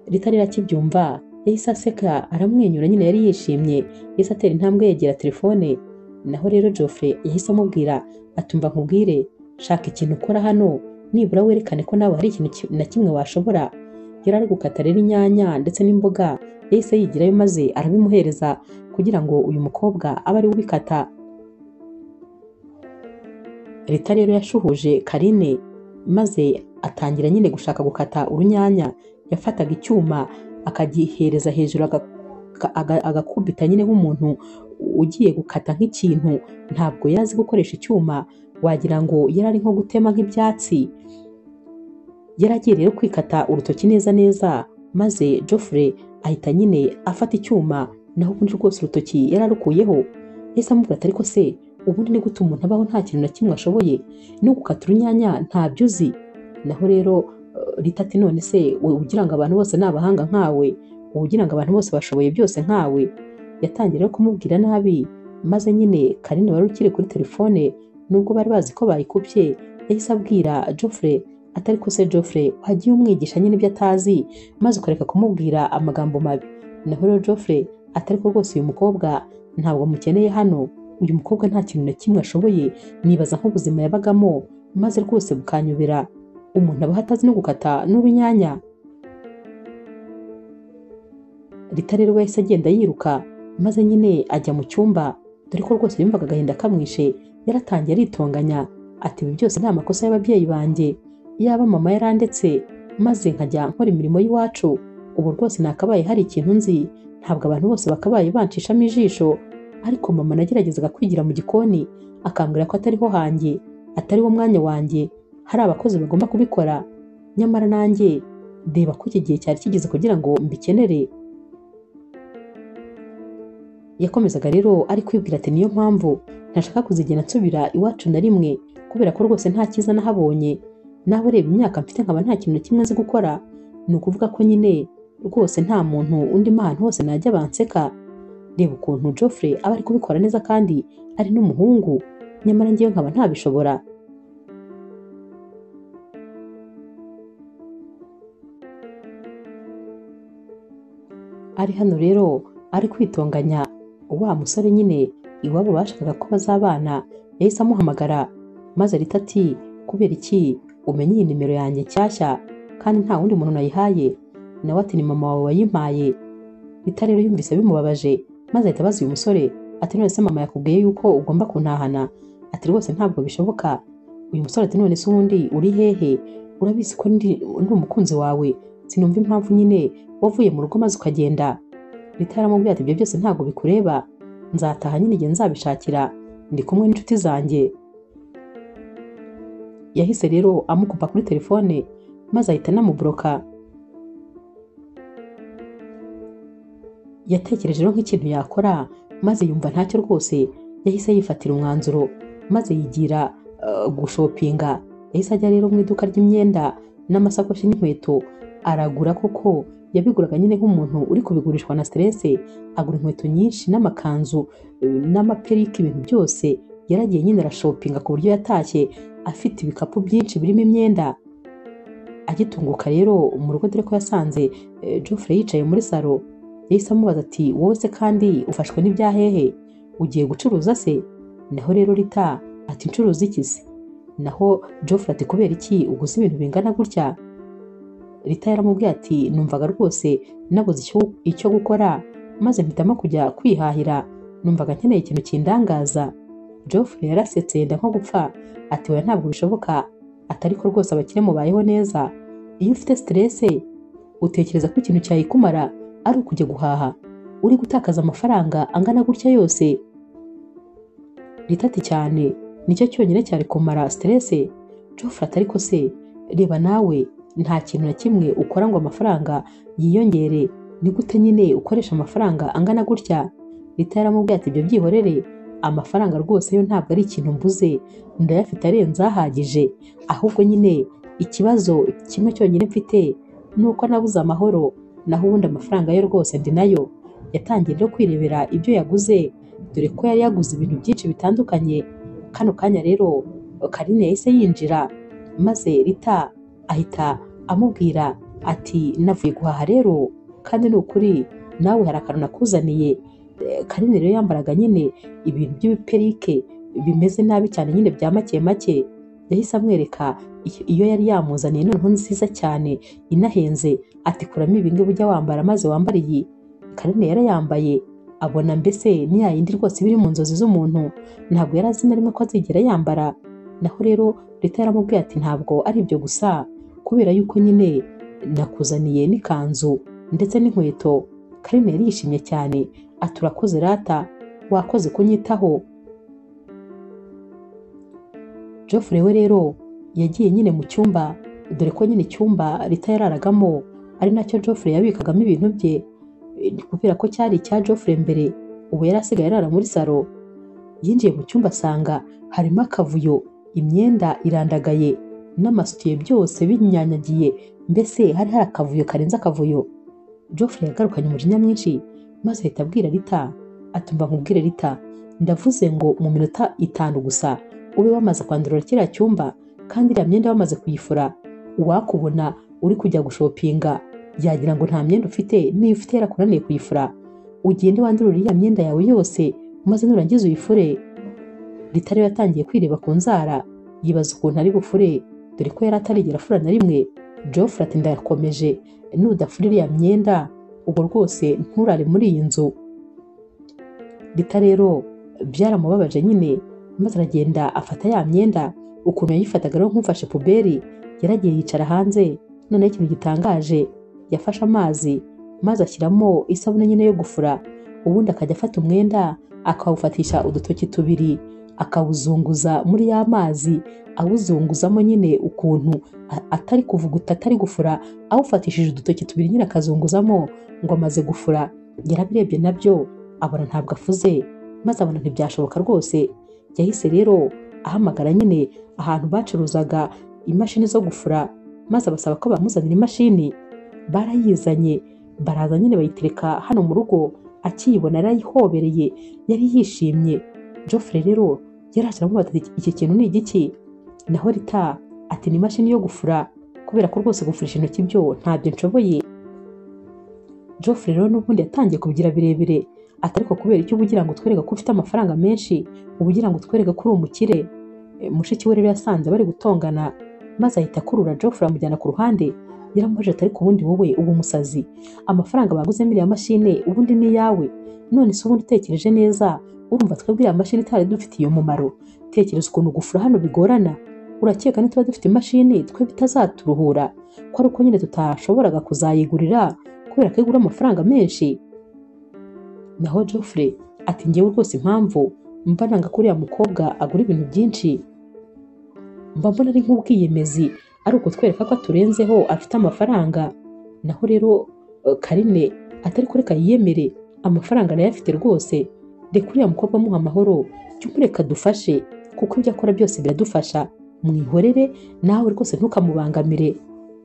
Rita rero akibyumva yahise aseka aramwenyura nyine yari yishimye, yahise atera intambwe yegera telefone. Naho rero Geoffrey yahise amubwira atumva nkubwire, shaka ikintu ukora hano nibura werekane ko nawe hari ikintu na kimwe washobora. Yari ari gukata rero inyanya ndetse n'imboga, yahise yigirayo maze arabimuhereza kugira ngo uyu mukobwa abe ari we ubikata. Rita rero yashuhuje Karine maze atangira nyine gushaka gukata urunyanya. Yafataga icyuma akagihereza hejuru agakubita nyine nk'umuntu ugiye gukata nk'ikintu, ntabwo yari azi gukoresha icyuma, wagira ngo yari ari nko gutema nk'ibyatsi. Yari agiye rero kwikata urutoki neza neza, maze Geoffrey ahita nyine afata icyuma, naho ubundi rwose urutoki yararukuyeho. Yahise amubwira ati ariko se ubundi ni gute umuntu abaho nta kintu na kimwe ashoboye, no gukata urunyanya ntabyo uzi? Naho rero Rita ati none se ugira ngo abantu bose ni abahanga nkawe, ugira ngo abantu bose bashoboye byose nkawe? Yatangiye rero kumubwira nabi, maze nyine Karine wari ukiri kuri telefone nubwo bari bazi ko bayikubye, yahise abwira Geoffrey atari ko se Geoffrey wagiye umwigisha nyine ibyo atazi maze ukareka kumubwira amagambo mabi. Naho rero Geoffrey atari ko rwose uyu mukobwa ntabwo mukeneye hano, uyu mukobwa nta kintu na kimwe ashoboye, nibaza nk'ubuzima yabagamo maze rwose bukanyobera, umuntu abaho atazi no gukata n'urunyanya. Rita rero yahise agenda yiruka, maze nyine ajya mu cyumba, dore ko rwose yumvaga agahinda kamwishe. Yaratangiye aritonganya ati ibi byose ni amakosa y'ababyeyi banjye, yaba mama yarandetse maze nkajya nkora imirimo y'iwacu, ubu rwose nakabaye hari ikintu nzi, ntabwo abantu bose bakabaye bancishamo ijisho. Ariko mama nageragezaga kwigira mu gikoni akambwira ko atariho hanjye, atari wo mwanya wanjye, hari abakozi bagomba kubikora, nyamara nanjye reba ko iki gihe cyari kigeze kugira ngo mbikenere. Yakomezaga rero ari kwibwira ati niyo mpamvu ntashaka kuzigera nsubira iwacu na rimwe, kubera ko rwose nta cyiza nahabonye, nawe reba imyaka mfite nkaba nta kintu na kimwe nzi gukora, ni ukuvuga ko nyine rwose nta muntu undimo ahantu hose najya banseka. Reba ukuntu Geoffrey aba ari kubikora neza kandi ari n'umuhungu, nyamara ngewe nkaba ntabishobora. Ari hano rero ari kwitonganya, wa musore nyine iwabo bashakaga ko bazabana yahise amuhamagara, maze Rita ati kubera iki umenye iyi nimero yanjye nshyashya kandi nta wundi muntu nayihaye? Nawe ati ni mama wawe wayimpaye. Rita rero yumvise bimubabaje, maze ahita abaza uyu musore ati none se mama yakubwiye yuko ugomba kuntahana? Ati rwose ntabwo bishoboka. Uyu musore ati none se ubundi uri hehe? Urabizi ko ndi umukunzi wawe, sinumva impamvu nyine wavuye mu rugo maze ukagenda. Rita yaramubwiye ati ibyo byose ntabwo bikureba, nzataha nyine igihe nzabishakira, ndi kumwe n'inshuti zanjye. Yahise rero amukupa kuri telefone maze ahita anamuburoka. Yatekereje rero nk'ikintu yakora maze yumva ntacyo rwose, yahise yifatira umwanzuro maze yigira gushopinga. Yahise ajya rero mu iduka ry'imyenda n'amasakoshi n'inkweto aragura, koko yabiguraga nyine nk'umuntu uri kubigurishwa na stress, agura inkweto nyinshi n'amakanzu n'amaperike, ibintu byose yaragiye nyine arashopinga ku buryo yatashye afite ibikapu byinshi birimo imyenda. Agitunguka rero mu rugo, dore ko yasanze Geoffrey yicaye muri salo, yahise amubaza ati wowe se kandi ufashwe n'ibyahehe, ugiye gucuruza se? Naho rero Rita ati ncuruza iki se? Naho Geoffrey ati kubera iki uguze ibintu bingana gutya? Rita yaramubwiye ati numvaga rwose nabuze icyo gukora, maze mpitamo kujya kwihahira, numvaga nkeneye ikintu kindangaza. Geoffrey yarasetse yenda nko gupfa ati oya ntabwo bishoboka, atariko rwose abakire mubayeho neza, iyo ufite stress utekereza ko ikintu cyayikumara ari ukujya guhaha, uri gutakaza amafaranga angana gutya yose. Rita ati cyane, nicyo cyonyine cyari kumara stress. Geoffrey ati ariko se reba nawe nta kintu na kimwe ukora ngo amafaranga yiyongere, ni gute nyine ukoresha amafaranga angana gutya? Rita yaramubwiye ati ibyo byihorere, amafaranga rwose yo ntabwo ari ikintu mbuze, ndayafite arenze ahagije, ahubwo nyine ikibazo kimwe cyonyine mfite ni uko nabuze amahoro, naho ubundi amafaranga yo rwose ndi nayo. Yatangiye rero kwirebera ibyo yaguze, dore ko yari yaguze ibintu byinshi bitandukanye. Kano kanya rero Karine yahise yinjira, maze Rita ahita amubwira ati navuye guhaha rero kandi ni ukuri nawe hari akantu nakuzaniye. Karine rero yambaraga nyine ibintu by'ibiperike bimeze nabi cyane nyine bya make make, yahise amwereka iyo yari yamuzaniye noneho nziza cyane inahenze, ati kuramo ibi ngibi ujya wambara maze wambare iyi. Karine yarayambaye abona mbese ni ya yindi rwose biri mu nzozi z'umuntu, ntabwo yari azi na rimwe ko azigera yambara. Naho rero Rita yaramubwiye ati ntabwo ari ibyo gusa, kubera yuko nyine nakuzaniye n'ikanzu ndetse n'inkweto. Karine yari yishimye cyane ati urakoze rata, Wakoze kunyitaho. Geoffrey we rero yagiye nyine mu cyumba, dore ko nyine icyumba Rita yararagamo ari nacyo Geoffrey yabikagamo ibintu bye, kubera ko cyari icya Geoffrey mbere, ubu yari asigaye arara muri salo. Yinjiye mu cyumba asanga harimo akavuyo, imyenda irandagaye n'amasutiye byose binyanyagiye, mbese hari hari akavuyo karenze akavuyo. Geoffrey yagarukanye umujinya mwinshi maze ahita abwira Rita ati mba nkubwire Rita, ndavuze ngo mu minota 5 gusa ube wamaze kwandurura kiriya cyumba, kandi iriya myenda wamaze kuyifura. Uwakubona uri kujya gushopinga yagira ngo nta myenda ufite, niyo ufite yarakunaniye kuyifura. Ugende wandurure iriya myenda yawe yose maze nurangiza uyifure. Rita rero yatangiye kwireba ku nzara, yibaza ukuntu ari bufure, dore ko yari atarigera afura na rimwe. Geoffrey ati ndakomeje, nudafura iriya myenda ubwo rwose nturare muri iyi nzu. Rita rero byaramubabaje nyine, maze aragenda afata ya myenda, ukuntu yayifataga rero nk'ufashe puberi, yaragiye yicara hanze. Noneho ikintu gitangaje, yafashe amazi maze ashyiramo isabune nyine yo gufura, ubundi akajya afata umwenda akawufatisha udutoki 2 akawuzunguza muri ya mazi, awuzunguzamo nyine ukuntu atari kuvuguta atari gufura, awufatishije udutoki 2 nyine akazunguzamo ngo amaze gufura. Yarabirebye nabyo abona ntabwo afuze, maze abona ntibyashoboka rwose. Yahise rero ahamagara nyine ahantu bacuruzaga imashini zo gufura, maze abasaba ko bamuzanira imashini. Barayizanye, baraza nyine bayitereka hano mu rugo. Akiyibona yarayihobereye, yari yishimye. Geoffrey rero yaraje aramubaza ati iki kintu ni igiki? Naho Rita ati ni imashini yo gufura, kubera ko rwose gufurisha intoki byo ntabyo nshoboye. Geoffrey rero n'ubundi yatangiye kubigira birebire, ati ariko kubera icyo uba ugira ngo twereke ko ufite amafaranga menshi, uba ugira ngo twereke ko uri umukire. Mushiki we rero yasanze bari gutongana, maze ahita akurura Geoffrey amujyana ku ruhande. Yaramubajije ati ariko ubundi wowe uba umusazi, amafaranga baguzemo iriya mashine ubundi ni iyawe? None se ubundi utekereje neza urumva twebwe iriya mashini itari dufitiye umumaro? Tekereza ukuntu gufura hano bigorana, urakeka nituba dufite imashini twe bitazaturuhura, ko ari uko nyine tutashoboraga kuzayigurira kubera ko igura amafaranga menshi. Naho Geoffrey ati njyewe rwose impamvu mba nanga ko uriya mukobwa agura ibintu byinshi, mba mbona ari nk'ubwiyemezi, ari ukutwereka ko aturenzeho afite amafaranga. Naho rero Karine atari kureka yiyemere, amafaranga nayo afite rwose, reka uriya mukobwa amuha amahoro, jya umureka dufashe, kuko ibyo akora byose biradufasha, mwihorere nawe rwose ntukamubangamire.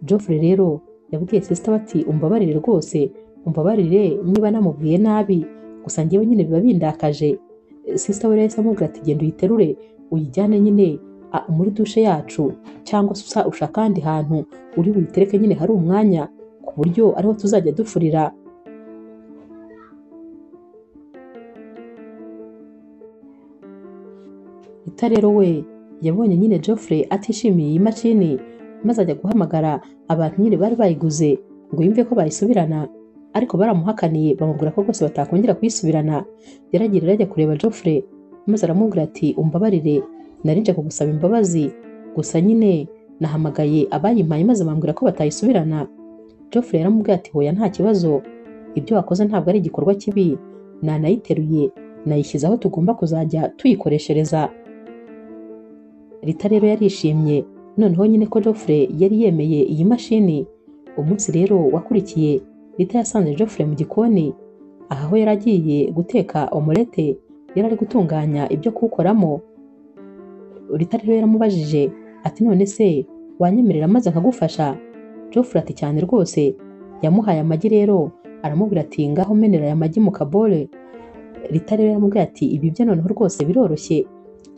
Geoffrey rero yabwiye sister bati umbabarire rwose, umbabarire niba namubwiye nabi, gusa njyewe nyine biba bindakaje. Sister we yahise amubwira ati genda uyiterure uyijyane nyine muri dushe yacu, cyangwa se ushaka ahandi hantu uri buyitereke nyine hari umwanya, ku buryo ariho tuzajya dufurira. Rita rero we yabonye nyine Geoffrey atishimiye iyi mashini, maze ajya guhamagara abantu nyine bari bayiguze ngo yumve ko bayisubirana, ariko baramuhakaniye bamubwira ko rwose batakongera kuyisubirana. Yaragiye rero ajya kureba Geoffrey, maze aramubwira ati umbabarire, nari nje kugusaba imbabazi, gusa nyine nahamagaye abayimpaye maze bambwira ko batayisubirana. Geoffrey yaramubwiye ati hoya nta kibazo, ibyo wakoze ntabwo ari igikorwa kibi, nanayiteruye nayishyize aho tugomba kuzajya tuyikoreshereza. Rita rero yarishimye noneho nyine ko Geoffrey yari yemeye iyi mashini. Umunsi rero wakurikiye Rita yasanze Geoffrey mu gikoni, aha aho yari agiye guteka omelette, yari ari gutunganya ibyo kuwukoramo. Rita rero yaramubajije ati none se wanyemerera maze nkagufasha? Geoffrey ati cyane rwose. Yamuhaye amagi rero aramubwira ati ngaho menera aya magi mu kabole. Rita rero yaramubwiye ati ibi byo noneho rwose biroroshye.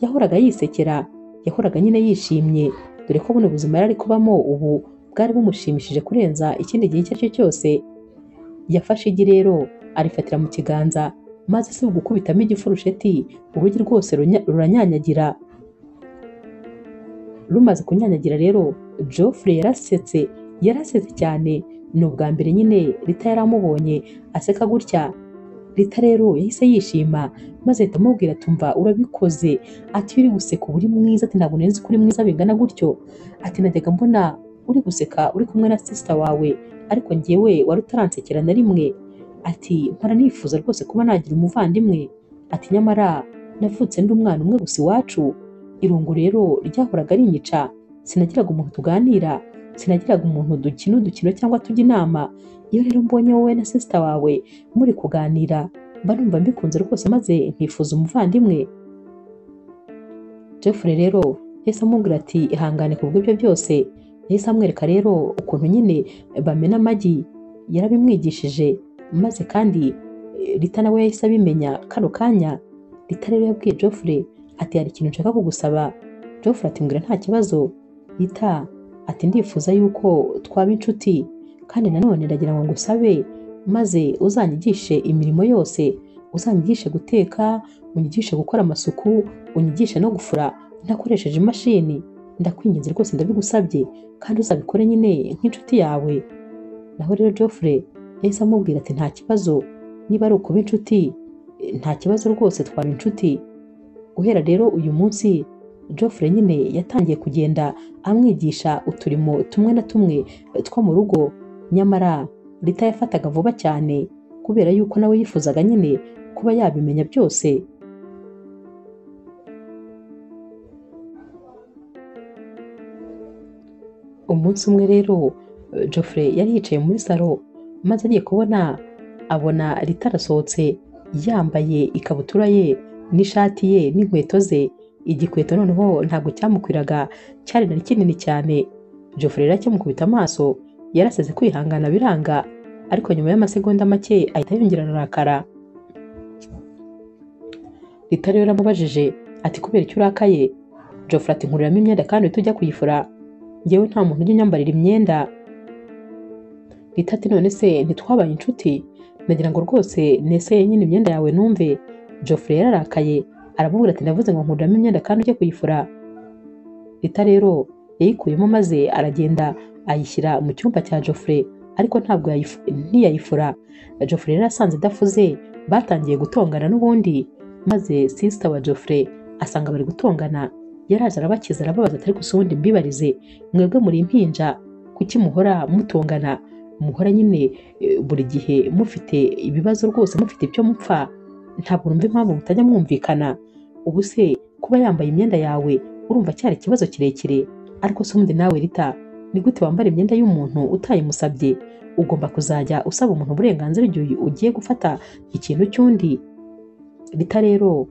Yahoraga yisekera, yahoraga nyine yishimye, dore ko buno buzima yari ari kubamo ubu bwari bumushimishije kurenza ikindi gihe icyo ari cyo cyose. Yafashe igi rero arifatira mu kiganza, maze si ugukubitamo igifurusheti, urugi rwose ruranyanyagira. Rumaze kunyanyagira rero Geoffrey yarasetse, yarasetse cyane. Ni ubwa mbere nyine Rita yaramubonye aseka gutya. Rita rero yahise yishima, maze ahita amubwira ati umva urabikoze, ati uri guseka uba uri mwiza, ati ntabwo nari nzi ko uri mwiza bingana gutyo, ati najyaga mbona uri guseka uri kumwe na sister wawe, ariko njyewe wari utaransekera na rimwe, ati mpora nifuza rwose kuba nagira umuvandimwe, Ati nyamara navutse ndi umwana umwe gusa iwacu, irungu rero ryahoraga rinyica, sinagiraga umuntu tuganira, sinagiraga umuntu dukina udukino cyangwa tujya inama. Iyo rero mbonye wowe na sister wawe muri kuganira mba numva mbikunze rwose, maze nkifuza umuvandimwe. Geoffrey rero yahise amubwira ati ihangane ku bw'ibyo byose. Yahise amwereka rero ukuntu nyine bamena amagi, yarabimwigishije, maze kandi Rita nawe yahise abimenya kano kanya. Rita rero yabwiye Geoffrey ati hari ikintu nshaka kugusaba. Geoffrey ati mbwira nta kibazo. Rita ati ndifuza yuko twaba inshuti, kandi nanone ndagira ngo ngusabe maze uzanyigishe imirimo yose, uzanyigishe guteka, unyigishe gukora amasuku, unyigishe no gufura ntakoresheje imashini. Ndakwinginze rwose ndabigusabye, kandi uzabikore nyine nk'inshuti yawe. Naho rero Geoffrey yahise amubwira ati nta kibazo, niba ari ukuba inshuti nta kibazo rwose twaba inshuti. Guhera rero uyu munsi Geoffrey nyine yatangiye kugenda amwigisha uturimo tumwe na tumwe two mu rugo. Nyamara Rita yafataga vuba cyane kubera yuko nawe yifuzaga nyine kuba yabimenya byose. Umunsi umwe rero Geoffrey yari yicaye muri salo, maze agiye kubona abona Rita arasohotse yambaye ikabutura ye n'ishati ye n'inkweto ze. Igikweto noneho ntabwo cyamukwiraga, cyari na kinini cyane. Geoffrey rero akimukubita amaso yaraseze kwihangana biranga, ariko nyuma y'amasegonda make ahita yongera ararakara. Rita rero yaramubajije ati kubera icyo urakaye? Geoffrey ati nkuriramo imyenda kandi uhite ujya kuyifura, njyewe nta muntu ujya unyambarira imyenda. Rita ati none se ntitwabaye inshuti? Nagira ngo rwose nese nyine imyenda yawe numve. Geoffrey yararakaye aramubwira ati ndavuze ngo nkuriramo imyenda kandi ujye kuyifura. Rita rero yayikuyemo maze aragenda ayishyira mu cyumba cya Geoffrey, ariko ntabwo ntiyayifura. Geoffrey rero asanze idafuze, batangiye gutongana n'ubundi, maze sister wa Geoffrey asanga bari gutongana. Yaraje arabakiza arababaza ati ariko ubundi mbibarize, mwebwe muri impinja kuki muhora mutongana? Muhora nyine buri gihe mufite ibibazo rwose, mufite ibyo mupfa, ntabwo numva impamvu mutajya mwumvikana. Ubu se kuba yambaye imyenda yawe urumva cyari ikibazo kirekire? Ariko se ubundi nawe Rita, ni gute wambara imyenda y'umuntu utayimusabye? Ugomba kuzajya usaba umuntu uburenganzira igihe ugiye gufata ikintu cy'undi. Rita rero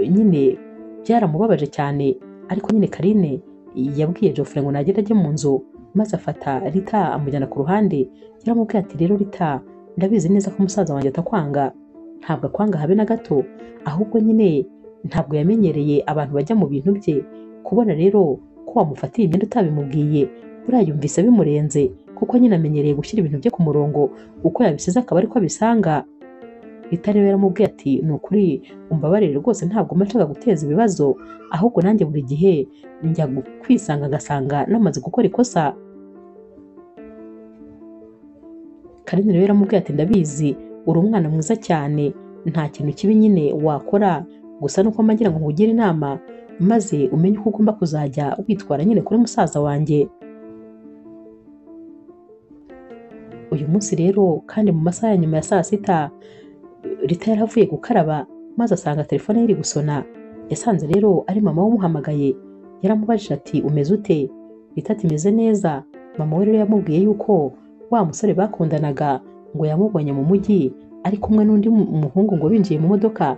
nyine byaramubabaje cyane, ariko nyine Karine yabwiye Geoffrey ngo nagende ajye mu nzu, maze afata Rita amujyana ku ruhande. Yaramubwiye ati rero Rita, ndabizi neza ko umusaza wanjye atakwanga, ntabwo akwanga habe na gato, ahubwo nyine ntabwo yamenyereye abantu bajya mu bintu bye. Kubona rero ko wamufatiye imyenda utabimubwiye, buriya yumvise bimurenze, kuko nyine amenyereye gushyira ibintu bye ku murongo, uko yabisize akaba ariko abisanga. Rita rero yaramubwiye ati ni ukuri umbabarire rwose, ntabwo mba nshaka guteza ibibazo, ahubwo nanjye buri gihe njya kwisanga ngasanga namaze gukora ikosa. Karine rero yaramubwiye ati ndabizi uri umwana mwiza cyane, nta kintu kibi nyine wakora, gusa nuko mba ngira ngo nkugire inama maze umenye uko ugomba kuzajya witwara nyine kuri musaza wanjye. Uyu munsi rero kandi mu masaha ya nyuma ya saa sita, Rita yaravuye gukaraba maze asanga telefone ye iri gusona. Yasanze rero ari mama we umuhamagaye. Yaramubajije ati umeze ute? Rita ati meze neza. Mama we rero yamubwiye yuko wa musore bakundanaga ngo yamubonye mu mujyi ari kumwe n'undi muhungu ngo binjiye mu modoka.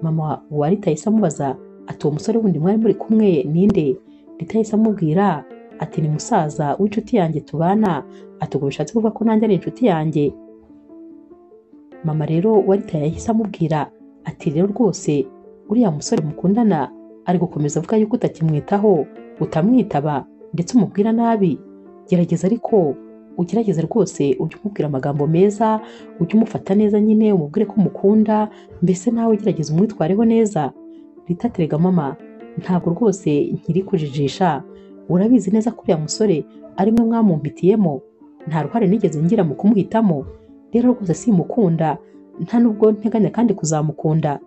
Mama wa Rita yahise amubaza ati uwo musore wundi mwari muri kumwe ninde? Rita yahise amubwira ati ni musaza w'inshuti yanjye tubana, ati ubwo bishatse kuvuga ko nanjye ari inshuti yanjye. Mama rero wa Rita yahise amubwira ati rero rwose uriya musore mukundana ari gukomeza avuga yuko utakimwitaho, utamwitaba ndetse umubwira nabi. Gerageza ariko ugerageze rwose ujye umubwira amagambo meza, ujye umufata neza nyine, umubwire ko umukunda, mbese nawe ugerageze umwitwareho neza. Rita ati rega mama, ntabwo rwose nkiri kujijisha, urabizi neza ko uriya musore ari mwe mwamumpitiyemo, nta ruhare nigeze ngira mu kumuhitamo, rero rwose simukunda, nta nubwo nteganya kandi kuzamukunda,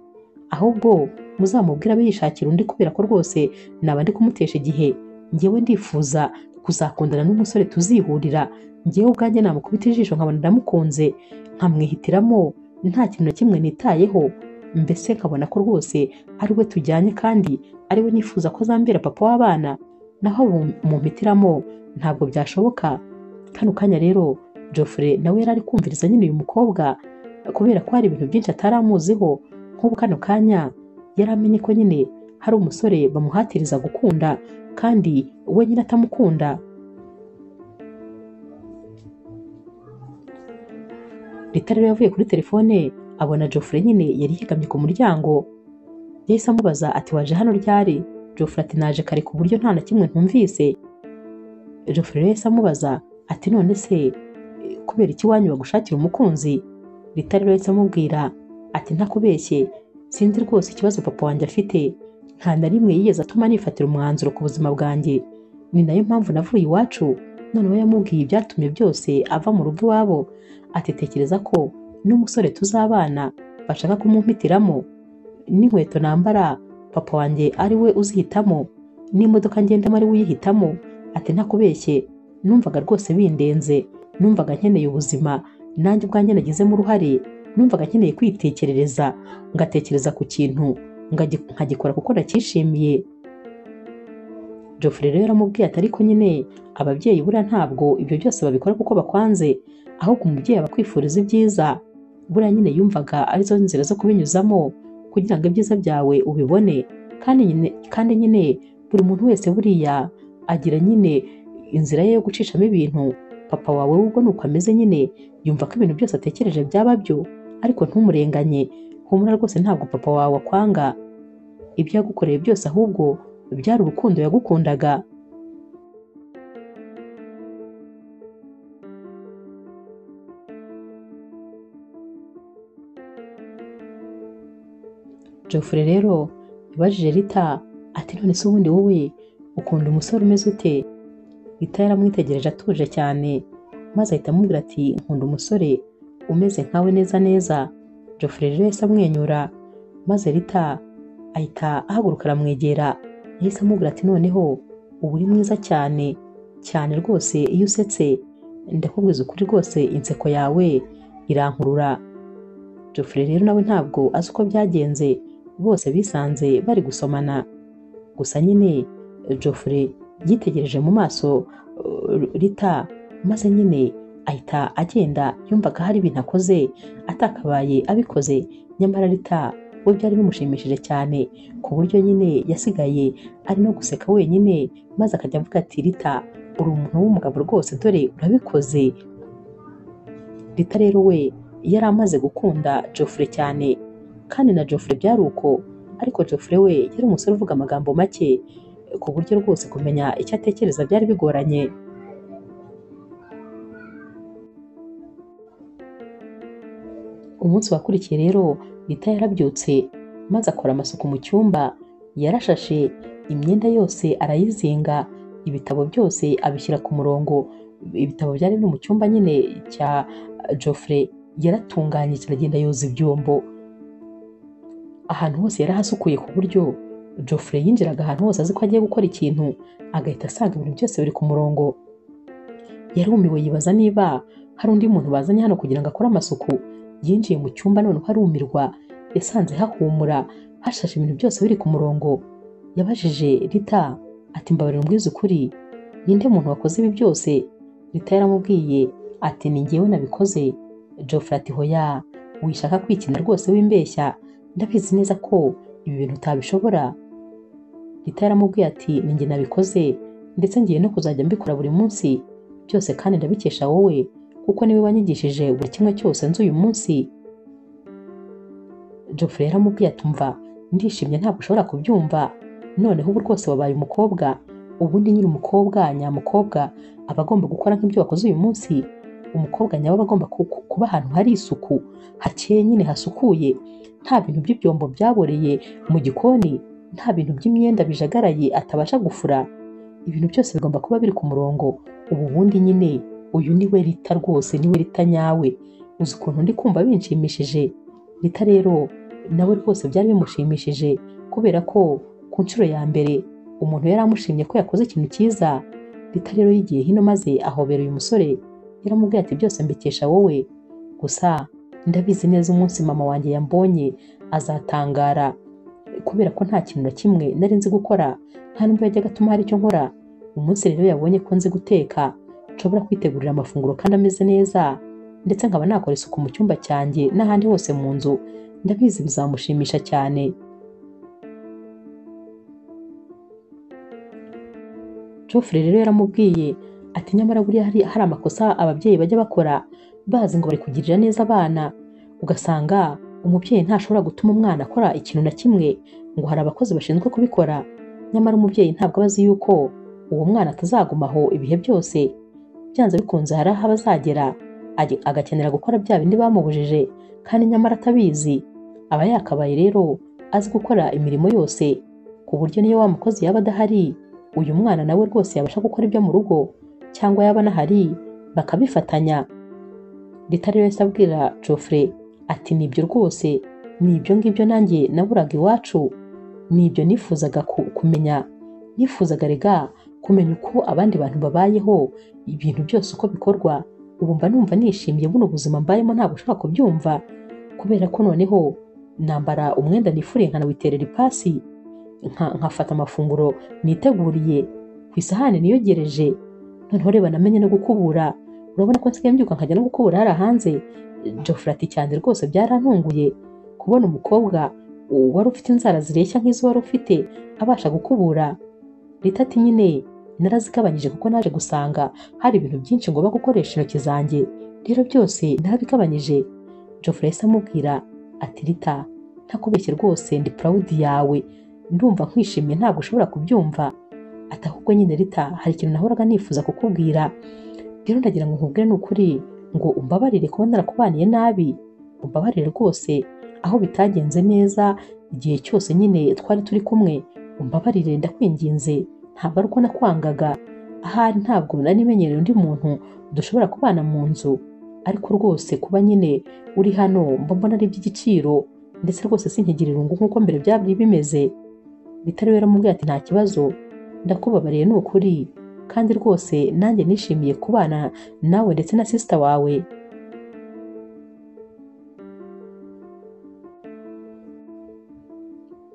ahubwo muzamubwire abe yishakira undi kubera ko rwose naba ndi kumutesha igihe. Njyewe ndifuza kuzakundana n'umusore tuzihurira, njyewe ubwanjye namukubita ijisho nkabona ndamukunze, nkamwihitiramo nta kintu na kimwe nitayeho. Mbese nkabona ko rwose ari we tujyanye kandi ari we nifuza ko azambera papa w'abana, naho mumpitiramo ntabwo byashoboka. Kano kanya rero Geoffrey nawe yari ari kumviriza nyine uyu mukobwa kubera ko hari ibintu byinshi ataramuziho. Nk'ubu kano kanya yari amenye ko nyine hari umusore bamuhatiriza gukunda kandi we nyine atamukunda. Rita rero yavuye kuri telefone abona Geoffrey nyine yari yegamye ku muryango. Yahise amubaza ati waje hano ryari? Geoffrey ati naje kare ku buryo nta na kimwe ntumvise. Geoffrey rero yahise amubaza ati none se kubera iki wanyu bagushakira umukunzi? Rita rero yahise amubwira ati ntakubeshye, sinzi rwose ikibazo papa wanjye afite, nta na rimwe yigeze atuma nifatira umwanzuro ku buzima bwanjye, ni nayo mpamvu navuye iwacu. Noneho yamubwiye ibyatumye byose ava mu rugo iwabo, ati tekereza ko n'umusore tuzabana bashaka kumumpitiramo, n'inkweto nambara papa wanjye ari we uzihitamo, n'imodoka ngendamo ari we uyihitamo. Ati ntakubeshye, numvaga rwose bindenze, numvaga nkeneye ubuzima nanjye ubwanjye nagizemo uruhare, numvaga nkeneye kwitekerereza, ngatekereza ku kintu nkagikora kuko nacyishimiye. Geoffrey rero yaramubwiye ati ariko nyine ababyeyi buriya ntabwo ibyo byose babikora kuko bakwanze, ahubwo umubyeyi aba akwifuriza ibyiza. Buriya nyine yumvaga arizo nzira zo kubinyuzamo kugira ngo ibyiza byawe ubibone, kandi nyine buri muntu wese buriya agira nyine inzira ye yo gucishamo ibintu. Papa wawe ubwo nuko ameze nyine, yumva ko ibintu byose atekereje byaba byo, ariko ntumurenganye, humura rwose ntabwo papa wawe akwanga, ibyo yagukoreye byose ahubwo byari urukundo yagukundaga. Geoffrey rero yabajije Rita ati none se ubundi wowe ukunda umusore umeze ute? Rita yaramwitegereje atuje cyane, maze ahita amubwira ati nkunda umusore umeze nkawe neza neza. Geoffrey rero yahise amwenyura, maze Rita ahita ahaguruka aramwegera. Yahise amubwira ati noneho uba uri mwiza cyane cyane rwose, iyo usetse ndakubwiza ukuri rwose inseko yawe irankurura. Geoffrey rero nawe ntabwo azi uko byagenze, bose bisanze bari gusomana. Gusa nyine Geoffrey yitegereje mu maso Rita, maze nyine ahita agenda, yumvaga hari ibintu akoze atakabaye abikoze, nyamara Rita we byari bimushimishije cyane ku buryo nyine yasigaye ari no guseka wenyine, maze akajya avuga ati Rita uri umuntu w'umugabo rwose, dore urabikoze. Rita rero we yari amaze gukunda Geoffrey cyane, kandi na Geoffrey byari uko, ariko Geoffrey we yari umusore uvuga amagambo make ku buryo rwose kumenya icyo atekereza byari bigoranye. Umunsi wakurikiye rero Rita yarabyutse maze akora amasuku mu cyumba, yarashashe imyenda yose arayizinga, ibitabo byose abishyira ku murongo. Ibitabo byari no mu cyumba nyine cya Geoffrey, yaratunganyije aragenda yoza ibyombo, ahantu hose yarahasukuye ku buryo Geoffrey yinjiraga ahantu hose azi ko agiye gukora ikintu agahita asanga ibintu byose biri ku murongo. Yarumiwe yibaza niba hari undi muntu bazanye hano kugira ngo akore amasuku. Yinjiye mu cyumba noneho arumirwa, yasanze hahumura, hashashe ibintu byose biri ku murongo. Yabajije Rita ati mbabarira umbwize ukuri, ninde muntu wakoze ibi byose? Rita yaramubwiye ati ni njyewe nabikoze. Geoffrey ati hoya, wishaka kwikina rwose wimbeshya, ndabizi neza ko ibi bintu utabishobora. Rita yaramubwiye ati ni njye nabikoze, ndetse ngiye no kuzajya mbikora buri munsi byose, kandi ndabikesha wowe kuko niwe wanyigishije buri kimwe cyose nzi uyu munsi. Geoffrey yaramubwiye ati umva ndishimye ntabwo ushobora kubyumva, noneho ubu rwose wabaye umukobwa, ubundi nyiri umukobwa nyamukobwa aba agomba gukora nk'ibyo wakoze uyu munsi. Umukobwa nyawe aba agomba kuba ahantu hari isuku, hakeye nyine hasukuye, nta bintu by'ibyombo byaboreye mu gikoni, nta bintu by'imyenda bijagaraye atabasha gufura, ibintu byose bigomba kuba biri ku murongo. Ubu bundi nyine uyu niwe Rita rwose, niwe Rita nyawe. Uzi ukuntu ndi kumva binshimishije. Rita rero nawe rwose byari bimushimishije kubera ko ku nshuro ya mbere umuntu yari amushimye ko yakoze ikintu cyiza. Rita rero yigiye hino maze ahobera uyu musore, yaramubwiye ati byose mbikesha wowe, gusa ndabizi neza umunsi mama wanjye yambonye Azatangara kubera ko nta kintu na kimwe nari nzi gukora, nta nubwo yajyaga atuma hari icyo nkora. Umunsi rero yabonye ko nzi guteka, nshobora kwitegurira amafunguro kandi ameze neza, ndetse nkaba nakora isuku mu cyumba cyanjye n'ahandi hose mu nzu, ndabizi bizamushimisha cyane. Geoffrey rero yaramubwiye ati nyamara buriya hari amakosa ababyeyi bajya bakora bazi ngo bari kugirira neza abana, ugasanga umubyeyi ntashobora gutuma umwana akora ikintu na kimwe ngo hari abakozi bashinzwe kubikora, nyamara umubyeyi ntabwo aba azi yuko uwo mwana atazagumaho ibihe byose. Byanze bikunze hari aho azagera agakenera gukora bya bindi bamubujije kandi nyamara atabizi. Aba yakabaye rero azi gukora imirimo yose, ku buryo niyo wa mukozi yaba adahari, uyu mwana nawe rwose yabasha gukora ibyo mu rugo, cyangwa yaba anahari bakabifatanya. Rita rero yahise abwira Geoffrey ati nibyo rwose, nibyo ngibyo nanjye naburaga iwacu, nibyo nifuzaga kumenya, nifuzaga rega kumenya uko abandi bantu babayeho, ibintu byose uko bikorwa. Ubu mba numva nishimiye buno buzima mbayemo, ntabwo ushobora kubyumva, kubera ko noneho nambara umwenda nifuriye nkanawiterera ipasi, nkafata amafunguro niteguriye ku isahani niyogereje, noneho reba namenye no gukubura. Urabona ko nsigaye mbyuka nkajya no gukubura hariya hanze. Geoffrey ati cyane rwose byarantunguye kubona umukobwa wari ufite inzara zireshya nk'izo wari ufite abasha gukubura. Rita ati nyine narazigabanyije kuko naje gusanga hari ibintu byinshi ngomba gukoresha intoki zanjye, rero byose narabigabanyije. Geoffrey yahise amubwira ati Rita, ntakubeshye rwose ndi proud yawe, ndumva nkwishimiye ntabwo ushobora kubyumva. Ati ahubwo nyine Rita, hari ikintu nahoraga nifuza kukubwira, rero ndagira ngo nkubwire n'ukuri ngo umbabarire kuba narakubaniye nabi, umbabarire rwose aho bitagenze neza igihe cyose nyine twari turi kumwe, umbabarire ndakwinginze, ntabwo ari uko nakwangaga, ahari ntabwo nari menyereye undi muntu dushobora kubana mu nzu, ariko rwose kuba nyine uri hano mba mbona ari iby'igiciro, ndetse rwose sinkigira irungu nk'uko mbere byari bimeze. Rita rero yaramubwiye ati nta kibazo, ndakubabariye ni ukuri, kandi rwose nanjye nishimiye kubana nawe ndetse na sister wawe.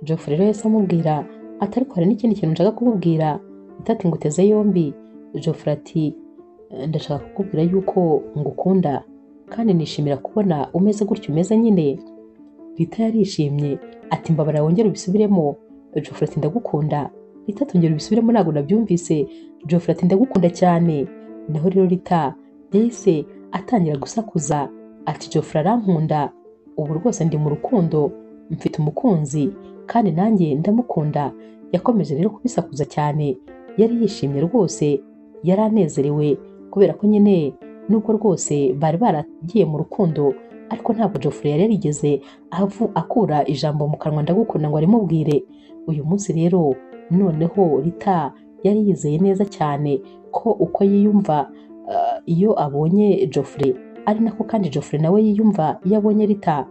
Geoffrey rero yahise amubwira ati ariko hari n'ikindi kintu nshaka kukubwira. Rita ati nguteze yombi. Geoffrey ati ndashaka kukubwira yuko ngukunda kandi nishimira kubona umeze gutyo umeze nyine. Rita yarishimye ati mbabarira wongere ubisubiremo. Geoffrey ati ndagukunda. Rita ati ongera ubisubiremo ntabwo nabyumvise. Geoffrey ati ndagukunda cyane. Naho rero Rita yahise atangira gusakuza ati Geoffrey arankunda, ubu rwose ndi mu rukundo, mfite umukunzi kandi nanjye ndamukunda. Yakomeje rero kubisakuza cyane, yari yishimye rwose, yari anezerewe kubera ko nyine nubwo rwose bari baragiye mu rukundo, ariko ntabwo Geoffrey yari yarigeze akura ijambo mu kanwa ndagukunda ngo arimubwire. Uyu munsi rero noneho Rita yari yizeye neza cyane ko uko yiyumva iyo abonye Geoffrey ari nako kandi Geoffrey nawe yiyumva iyo abonye Rita.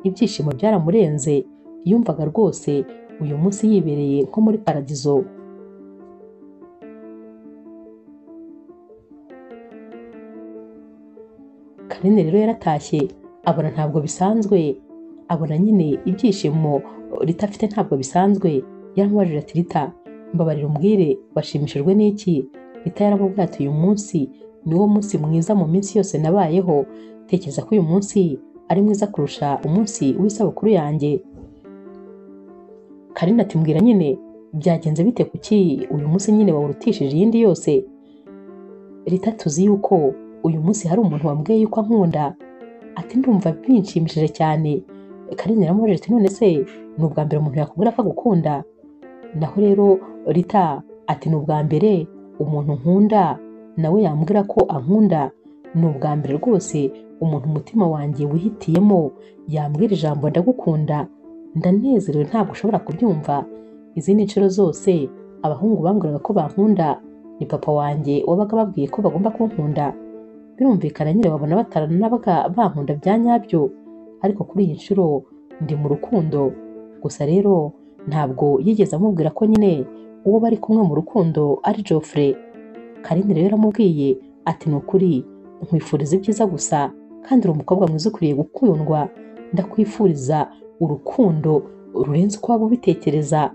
Ibyishimo byaramurenze, yumvaga rwose uyu munsi yibereye nko muri paradizo. Karine rero yaratashye abona ntabwo bisanzwe, abona nyine ibyishimo Rita afite ntabwo bisanzwe. Yaramubajije ati Rita, mbabarira umbwire washimishijwe n'iki? Rita yaramubwiye ati uyu munsi niwo munsi mwiza mu minsi yose nabayeho, tekereza ko uyu munsi ari mwiza kurusha umunsi w'isabukuru yanjye. Karine ati mbwira nyine byagenze bite, kuki uyu munsi nyine wawurutishije iyindi yose? Rita tuzi yuko uyu munsi hari umuntu wambwiye yuko ankunda, ati ndumva binshimishije cyane. Karine yaramubajije ati none se ni ubwa mbere umuntu yakubwira ko agukunda? Naho rero Rita ati ni ubwa mbere umuntu nkunda nawe yambwira ko ankunda, ni ubwa mbere rwose umuntu umutima wanjye wihitiyemo yambwira ijambo ndagukunda, ndanezerewe ntabwo ushobora kubyumva. Izindi nshuro zose abahungu bambwiraga ko bankunda ni papa wanjye wabaga babwiye ko bagomba kunkunda, birumvikana nyine babona bataranabaga bankunda bya nyabyo, ariko kuri iyi nshuro ndi mu rukundo. Gusa rero ntabwo yigeze amubwira ko nyine uwo bari kumwe mu rukundo ari Geoffrey. Karine rero yaramubwiye ati ni ukuri nkwifuriza ibyiza gusa, kandi uri umukobwa mwiza ukwiriye gukundwa, ndakwifuriza urukundo rurenze uko waba ubitekereza.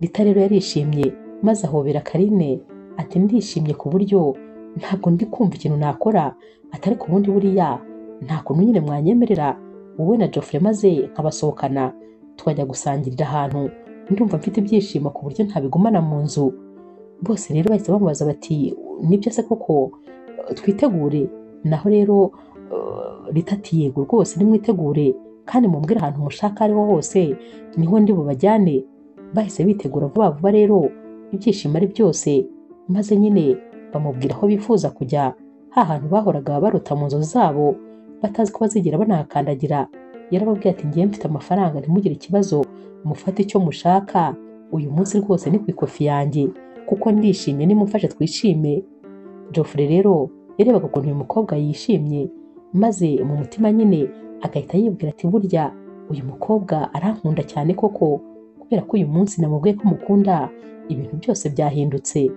Rita rero yarishimye maze ahobera Karine ati ndishimye ku buryo ntabwo ndi kumva ikintu nakora, atari ku bundi buriya nta kuntu nyine mwanyemerera wowe na Geoffrey maze nkabasohokana tukajya gusangirira ahantu, ndumva mfite ibyishimo ku buryo ntabigumana mu nzu. Bose rero bahise bamubaza bati nibyo se koko twitegure? Naho rero Rita ati yego rwose nimwitegure kandi mumbwire ahantu mushaka ariho hose niho ndi bubajyane. Bahise bitegura vuba vuba rero ibyishimo ari byose, maze nyine bamubwira aho bifuza kujya, ha hantu bahoraga barota mu nzozi zabo batazi ko bazigera banahakandagira. Yarababwiye ati ngiye mfite amafaranga ntimugire ikibazo, mufate icyo mushaka, uyu munsi rwose ni ku ikofi yanjye kuko ndishimye, nimumfashe twishime. Geoffrey rero yarebaga ukuntu uyu mukobwa yishimye, maze mu mutima nyine agahita yibwira ati burya uyu mukobwa arankunda cyane koko, kubera ko uyu munsi namubwiye ko mukunda ibintu byose byahindutse.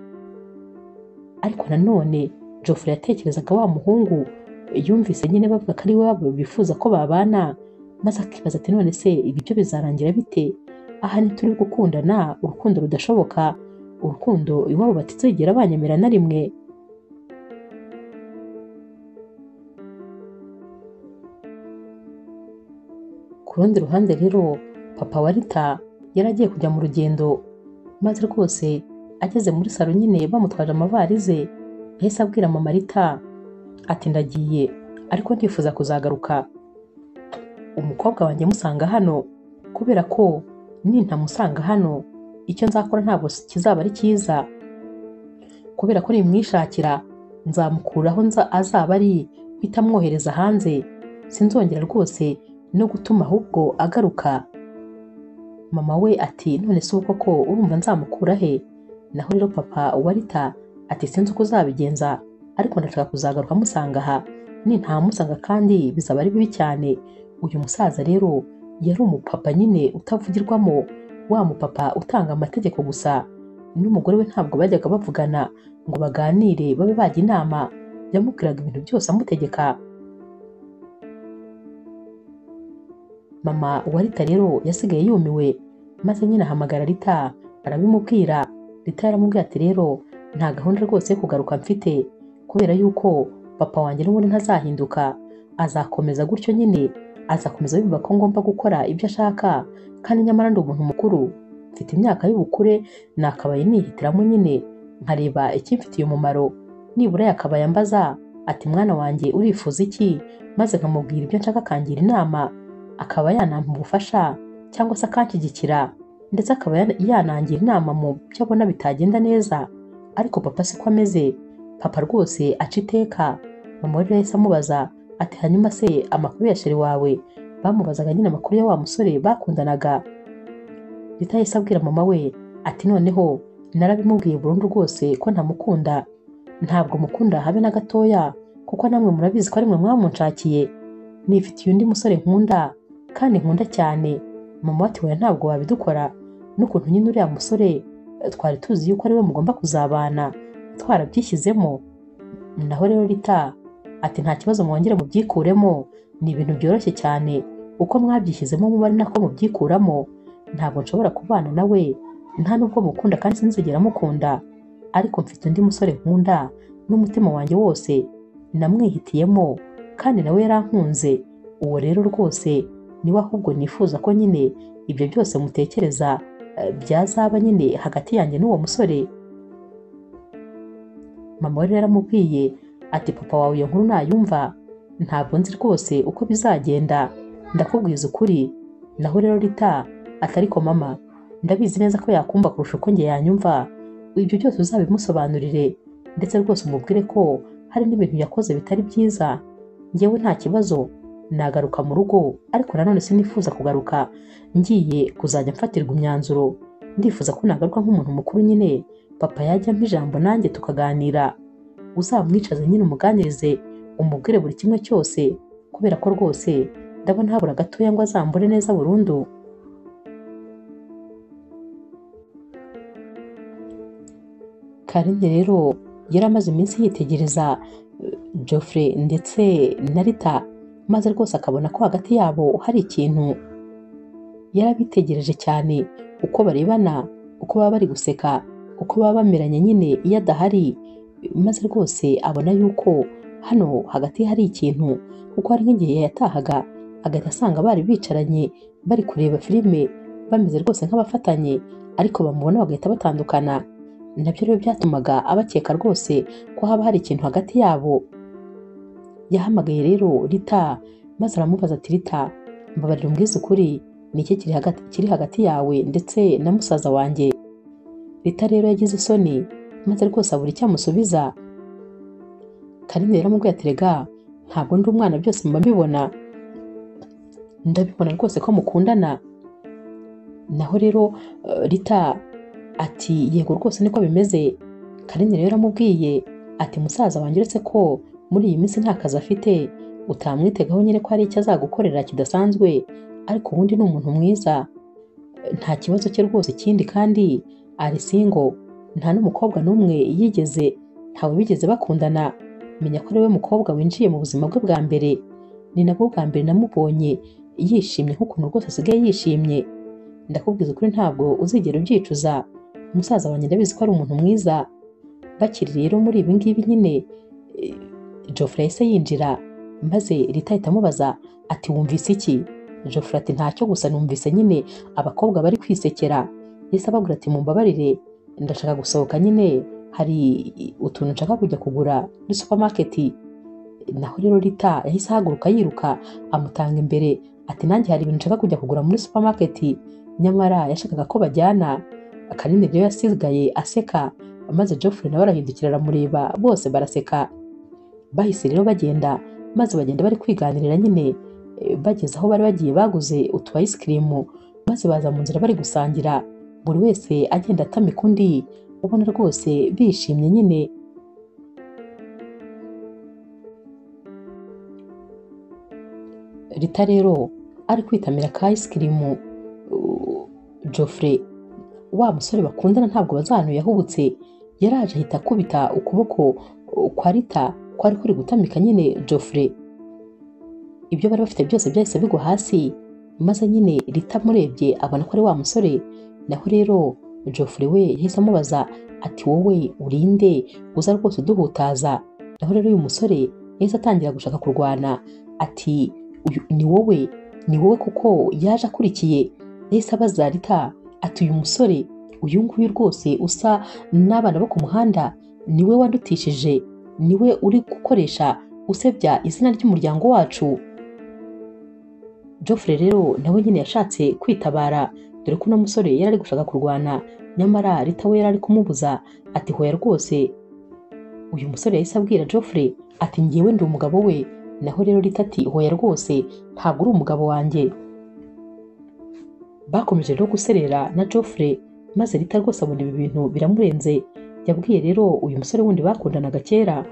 Ariko nanone Geoffrey yatekerezaga wa muhungu yumvise nyine bavuga ko ari we wabo bifuza ko babana, maze akibaza ati none se ibi byo bizarangira bite? Aha ntituri gukundana urukundo rudashoboka, urukundo iwabo batizigera banyemera na rimwe. Ku rundi ruhande rero papa wa Rita yari agiye kujya mu rugendo, maze rwose ageze muri salo nyine bamutwaje amavarize, yahise abwira mama Rita ati ndagiye ariko ndifuza kuzagaruka, umukobwa wanjye musanga hano, kubera ko nintamusanga hano icyo nzakora ntabwo kizaba ari cyiza, kubera ko nimwishakira nzamukuraho azaba ari bitamwohereza hanze, sinzongera rwose no gutuma ahubwo agaruka. Mama we ati none se ubwo ko urumva nzamukura he? Naho rero papa wa Rita ati sinzi uko uzabigenza ariko ndashaka kuzagaruka musanga aha, nintamusanga kandi bizaba ari bibi cyane. Uyu musaza rero yari umupapa nyine utavugirwamo, wa mupapa utanga amategeko gusa, n'umugore we ntabwo bajyaga bavugana ngo baganire babe bajya inama, yamubwiraga ibintu byose amutegeka. Mama wa Rita rero yasigaye yumiwe, maze nyine ahamagara Rita arabimubwira. Rita yaramubwiye ati rero nta gahunda rwose yo kugaruka mfite, kubera yuko papa wanjye n'ubundi ntazahinduka, azakomeza gutyo nyine, azakomeza yumva ko ngomba gukora ibyo ashaka, kandi nyamara ndi umuntu mukuru, mfite imyaka y'ubukure, nakabaye nihitiramo nyine nkareba ikimfitiye umumaro, nibura yakabaye ambaza ati mwana wanjye urifuza iki, maze nkamubwira ibyo nshaka akangira inama, akaba yanampa ubufasha cyangwa se akanshyigikira, ndetse akaba yanangira inama mu byo abona bitagenda neza. Ariko papa siko ameze, papa rwose aca iteka. Mama rero yahise amubaza ati hanyuma se amakuru ya sheri wawe? Bamubazaga nyine amakuru ya wa musore bakundanaga. Rita yahise abwira mama we ati noneho narabimubwiye burundu rwose ko ntamukunda, ntabwo mukunda habe na gatoya, kuko namwe murabizi ko ari mwe mwamunshakiye, nifitiye undi musore nkunda kandi nkunda cyane. Mama ati oya ntabwo wabidukora, n'ukuntu nyine uriya musore twari tuzi yuko ari we mugomba kuzabana twarabyishyizemo. Naho rero Rita ati nta kibazo mwongere mubyikuremo, ni ibintu byoroshye cyane, uko mwabyishyizemo muba ari nako mubyikuramo, ntabwo nshobora kubana nawe, nta nubwo mukunda kandi sinzigera mukunda, ariko mfite undi musore nkunda n'umutima wanjye wose, namwihitiyemo kandi nawe yarankunze, uwo rero rwose niwe ahubwo nifuza ko nyine ibyo byose mutekereza byazaba nyine hagati yanjye n'uwo musore. Mama we yaramubwiye ati papa wawe iyo nkuru nayumva ntabwo nzi rwose uko bizagenda, ndakubwiza ukuri. Naho rero Rita ati ariko mama ndabizi neza ko yakumva kurusha uko njye yanyumva, ibyo byose uzabimusobanurire, ndetse rwose umubwire ko hari n'ibintu yakoze bitari byiza, njyewe nta kibazo nagaruka mu rugo, ariko nanone sinifuza kugaruka ngiye kuzajya mfatirwa imyanzuro, ndifuza ko nagaruka nk'umuntu mukuru nyine, papa yajya ampa ijambo nanjye tukaganira, uzamwicaze nyine umuganirize umubwire buri kimwe cyose, kubera ko rwose ndabona habura gatoya ngo azambure neza burundu. Karine rero yari amaze iminsi yitegereza Geoffrey ndetse na Rita, maze rwose akabona ko hagati yabo hari ikintu. Yarabitegereje cyane uko barebana, uko baba bari guseka, uko baba bameranye nyine iyo adahari, maze rwose abona yuko hano hagati hari ikintu, kuko hari nk'igihe yatahaga agahita asanga bari bicaranye bari kureba filime bameze rwose nk'abafatanye, ariko bamubona bagahita batandukana. Nabyo rero byatumaga abakeka rwose ko haba hari ikintu hagati yabo. Yahamagaye rero Rita maze aramubaza ati Rita, mbabarira umbwize ukuri, ni iki kiri hagati yawe ndetse na musaza wanjye? Rita rero yagize isoni maze rwose abura icyo amusubiza. Karine rero aramubwira ati rega ntabwo ndi umwana, byose mba mbibona, ndabibona rwose ko mukundana. Naho rero Rita ati yego rwose niko bimeze. Karine rero aramubwiye ati musaza wanjye uretse ko muri iyi minsi nta kazi afite, utamwitegaho nyine ko hari icyo azagukorera kidasanzwe, ariko ubundi ni umuntu mwiza, nta kibazo cye rwose. Ikindi kandi ari single, nta n'umukobwa n'umwe yigeze, ntawe bigeze bakundana. Menya ko ari we mukobwa winjiye mu buzima bwe bwa mbere, ni nabwo bwa mbere namubonye yishimye nk'ukuntu rwose asigaye yishimye. Ndakubwiza ukuri ntabwo uzigera ubyicuza, musaza wanjye ndabizi ko ari umuntu mwiza. Bakiri rero muri ibi ngibi nyine, Geoffrey yahise yinjira maze Rita ahita amubaza ati wumvise iki? Geoffrey ati ntacyo, gusa numvise nyine abakobwa bari kwisekera. Yahise ababwira ati mumbabarire, ndashaka gusohoka nyine, hari utuntu nshaka kujya kugura muri supermarket. Naho rero Rita yahise ahaguruka yiruka amutanga imbere ati nanjye hari ibintu nshaka kujya kugura muri supermarket. Nyamara yashakaga ko bajyana. Karine rero yasigaye aseka, maze Geoffrey nawe arahindukira aramureba, bose baraseka. Bahise rero bagenda, maze bagenda bari kwiganirira nyine, bageze aho bari bagiye baguze utu ice cream, maze baza mu nzira bari gusangira, buri wese agenda atamika undi, ubona rwose bishimye nyine. Rita rero ari kwitamira ka ice cream, Geoffrey wa musore bakundana ntabwo bazanu yahubutse, yaraje ahita akubita ukuboko kwa Rita kwari kuri gutamika nyine Geoffrey. Ibyo bari bafite byose byahise bigwa hasi, maze nyine Rita amurebye abona ko ari wa musore. Naho rero Geoffrey we yahise amubaza ati wowe urinde uza rwose uduhutaza? Naho rero uyu musore yahise atangira gushaka kurwana ati uyu ni wowe, ni wowe, kuko yaje akurikiye. Yahise abaza Rita ati uyu musore, uyu nguyu rwose usa n'abana bo ku muhanda, niwe wadutishije, niwe uri gukoresha usebya izina ry'umuryango wacu. Geoffrey rero nawe nyine yashatse kwitabara, dore ko uno musore yari ari gushaka kurwana, nyamara Rita we yari ari kumubuza ati hoya rwose. Uyu musore yahise abwira Geoffrey ati ngewe ndi umugabo we. Naho rero Rita ati hoya rwose ntabwo uri umugabo wanjye. Bakomeje rero guserera na Geoffrey, maze Rita rwose abona ibi bintu biramurenze. Yabwiye rero uyu musore wundi bakundanaga kera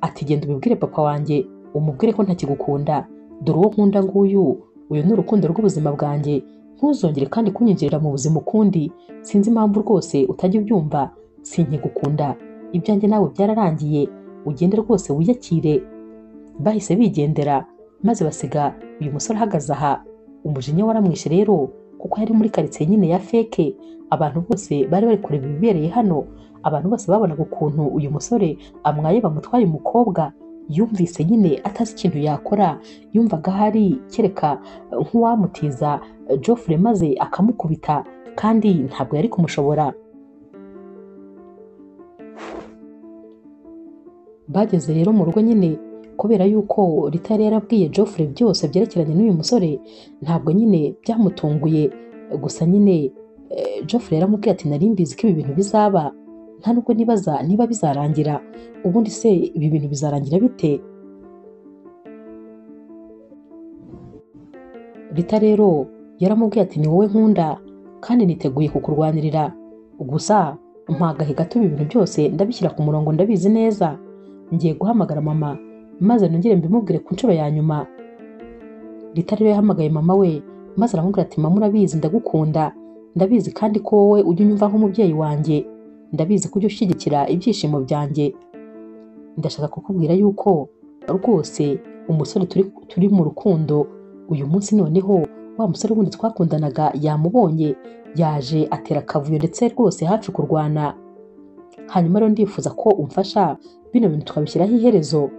ati genda ubibwire papa wanjye, umubwire ko ntakigukunda, dore uwo nkunda nguyu, uyu ni urukundo rw'ubuzima bwanjye, ntuzongere kandi kunyinjirira mu buzima ukundi, sinzi impamvu rwose utajya ubyumva, sinkigukunda, ibyanjye nawe byararangiye, ugende rwose wiyakire. Bahise bigendera, maze basiga uyu musore ahagaze aha. Umujinya waramwishe rero, kuko yari muri karitsiye nyine ya feke, abantu bose bari bari kureba ibibereye hano, abantu bose babonaga ukuntu uyu musore amwaye bamutwaye umukobwa. Yumvise nyine atazi ikintu yakora, yumvaga ahari kereka nk'uwamutiza Geoffrey maze akamukubita, kandi ntabwo yari kumushobora. Bageze rero mu rugo nyine, kubera yuko Rita yari yarabwiye Geoffrey byose byerekeranye n'uyu musore, ntabwo nyine byamutunguye. Gusa nyine Geoffrey yaramubwiye ati nari mbizi ko ibi bintu bizaba, nta nubwo nibaza niba bizarangira, ubundi se ibi bintu bizarangira bite? Rita rero yaramubwiye ati ni wowe nkunda kandi niteguye kukurwanirira, gusa mpagahe gato ibi bintu byose ndabishyira ku murongo, ndabizi neza, ngiye guhamagara mama maze nongere mbimubwire ku nshuro ya nyuma. Rita rero yahamagaye mama we maze aramubwira ati mama urabizi ndagukunda, ndabizi kandi ko wowe ujya unyumva nk'umubyeyi wanjye, ndabizi ko ujya ushyigikira ibyishimo byanjye, ndashaka kukubwira yuko rwose Umusore turi mu rukundo uyu munsi, noneho wa musore wundi twakundanaga yamubonye, yaje atera akavuyo ndetse rwose hafi kurwana. Hanyuma rero ndifuza ko umfasha bino bintu tukabishyiraho iherezo.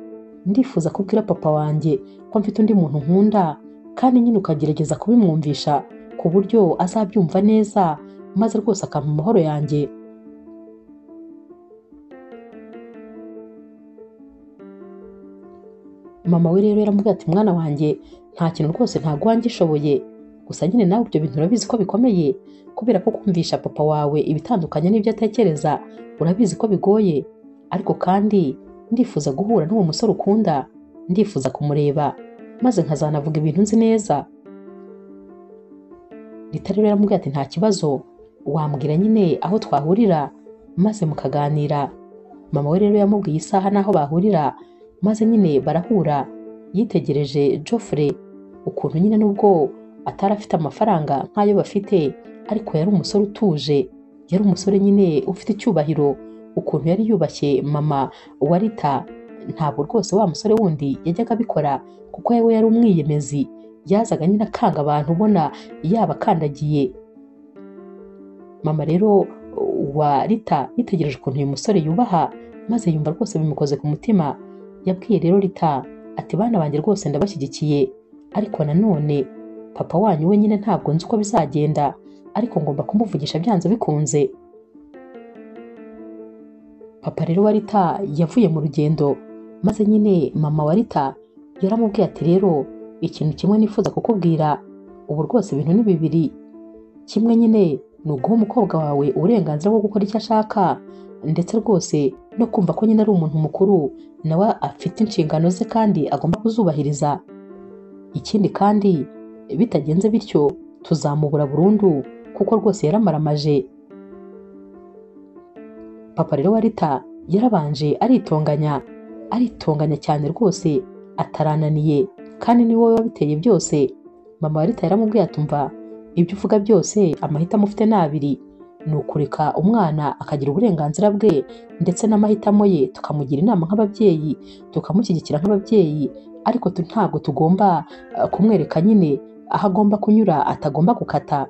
Ndifuza kubwira papa wanjye ko mfite undi muntu nkunda, kandi nyine ukagerageza kubimwumvisha ku buryo azabyumva neza, maze rwose akampa amahoro yanjye. Mama we rero yaramubwiye ati mwana wanjye nta kintu rwose ntabwo wangishoboye, gusa nyine nawe ibyo bintu urabizi ko bikomeye, kubera ko kumvisha papa wawe ibitandukanye n'ibyo atekereza urabizi ko bigoye, ariko kandi ndifuza guhura n'uwo musore ukunda, ndifuza kumureba maze nkazanavuga ibintu nzi neza. Rita rero yaramubwiye ati nta kibazo, wambwira nyine aho twahurira maze mukaganira. Mama we rero yamubwiye isaha n'aho bahurira, maze nyine barahura. Yitegereje Geoffrey ukuntu nyine nubwo atari afite amafaranga nk'ayo bafite, ariko yari umusore utuje, yari umusore nyine ufite icyubahiro, ukuntu yari yubashye mama wa Rita. Ntabwo rwose wa musore wundi yajyaga abikora, kuko we yari umwiyemezi, yazaga nyine akanga abantu ubona yabakandagiye. Mama rero wa Rita yitegereje ukuntu uyu musore yubaha, maze yumva rwose bimukoze ku mutima. Yabwiye rero Rita ati bana banjye rwose ndabashyigikiye, ariko nanone papa wanyu we nyine ntabwo nzi uko bizagenda, ariko ngomba kumuvugisha byanze bikunze. Papa rero wa Rita yavuye mu rugendo, maze nyine mama wa Rita yaramubwiye ati rero ikintu kimwe nifuza kukubwira, ubu rwose ibintu ni bibiri. Kimwe nyine ni uguha umukobwa wawe uburenganzira bwo gukora icyo ashaka, ndetse rwose no kumva ko nyine ari umuntu mukuru nawe afite inshingano ze kandi agomba kuzubahiriza. Ikindi kandi bitagenze bityo tuzamubura burundu, kuko rwose yaramaramaje. Papa rero wa Rita yarabanje aritonganya, aritonganya cyane rwose, atarananiye kandi ni wowe wabiteye byose. Mama wa Rita yaramubwiye atumva ibyo uvuga byose, amahitamo ufite ni abiri, ni ukureka umwana akagira uburenganzira bwe ndetse n'amahitamo ye, tukamugira inama nk'ababyeyi, tukamushyigikira nk'ababyeyi, ariko ntabwo tugomba kumwereka nyine aho agomba kunyura atagomba gukata.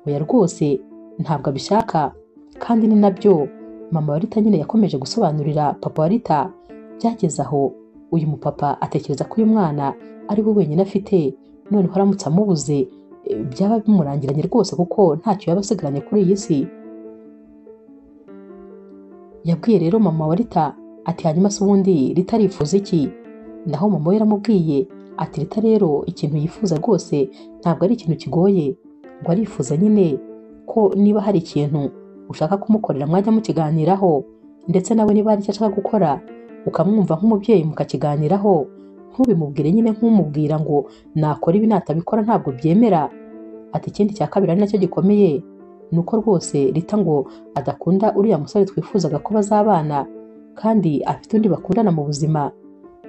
Oya rwose ntabwo abishaka. Kandi ni nabyo mama wa Rita nyine yakomeje gusobanurira papa wa Rita. Byageze aho uyu mupapa atekereza ko uyu mwana ari we wenyine afite, noneho aramutse amubuze byaba bimurangiranye rwose, kuko ntacyo yaba asigaranye kuri iyi si. Yabwiye rero mama wa Rita ati hanyuma se ubundi Rita arifuza iki? Naho mama we yaramubwiye ati Rita rero ikintu yifuza rwose ntabwo ari ikintu kigoye, ngo arifuza nyine ko niba hari ikintu ushaka kumukorera mwajya mukiganiraho, ndetse nawe niba hari icyo ashaka gukora ukamwumva nk'umubyeyi mukakiganiraho, ntubimubwire nyine nk'umubwira ngo nakora ibi natabikora ntabwo byemera. Ati ikindi cya kabiri ari nacyo gikomeye ni uko rwose Rita ngo adakunda uriya musore twifuzaga ko bazabana, kandi afite undi bakundana mu buzima.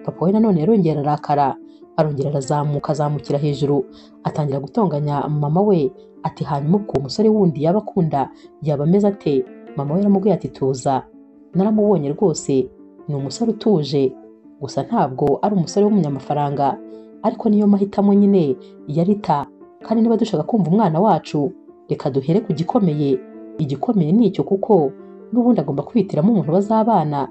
Papa we nanone yarongera arakara, arongera arazamuka azamukira hejuru, atangira gutonganya mama we ati hanyuma ubwo umusore wundi yaba akunda yaba ameze ate? Mama we yaramubwiye ati tuza, naramubonye rwose ni umusore utuje, gusa ntabwo ari umusore w'umunyamafaranga, ariko niyo mahitamo nyine ya Rita, kandi niba dushaka kumva umwana wacu reka duhere ku gikomeye. Igikomeye ni icyo, kuko n'ubundi agomba kwihitiramo umuntu bazabana,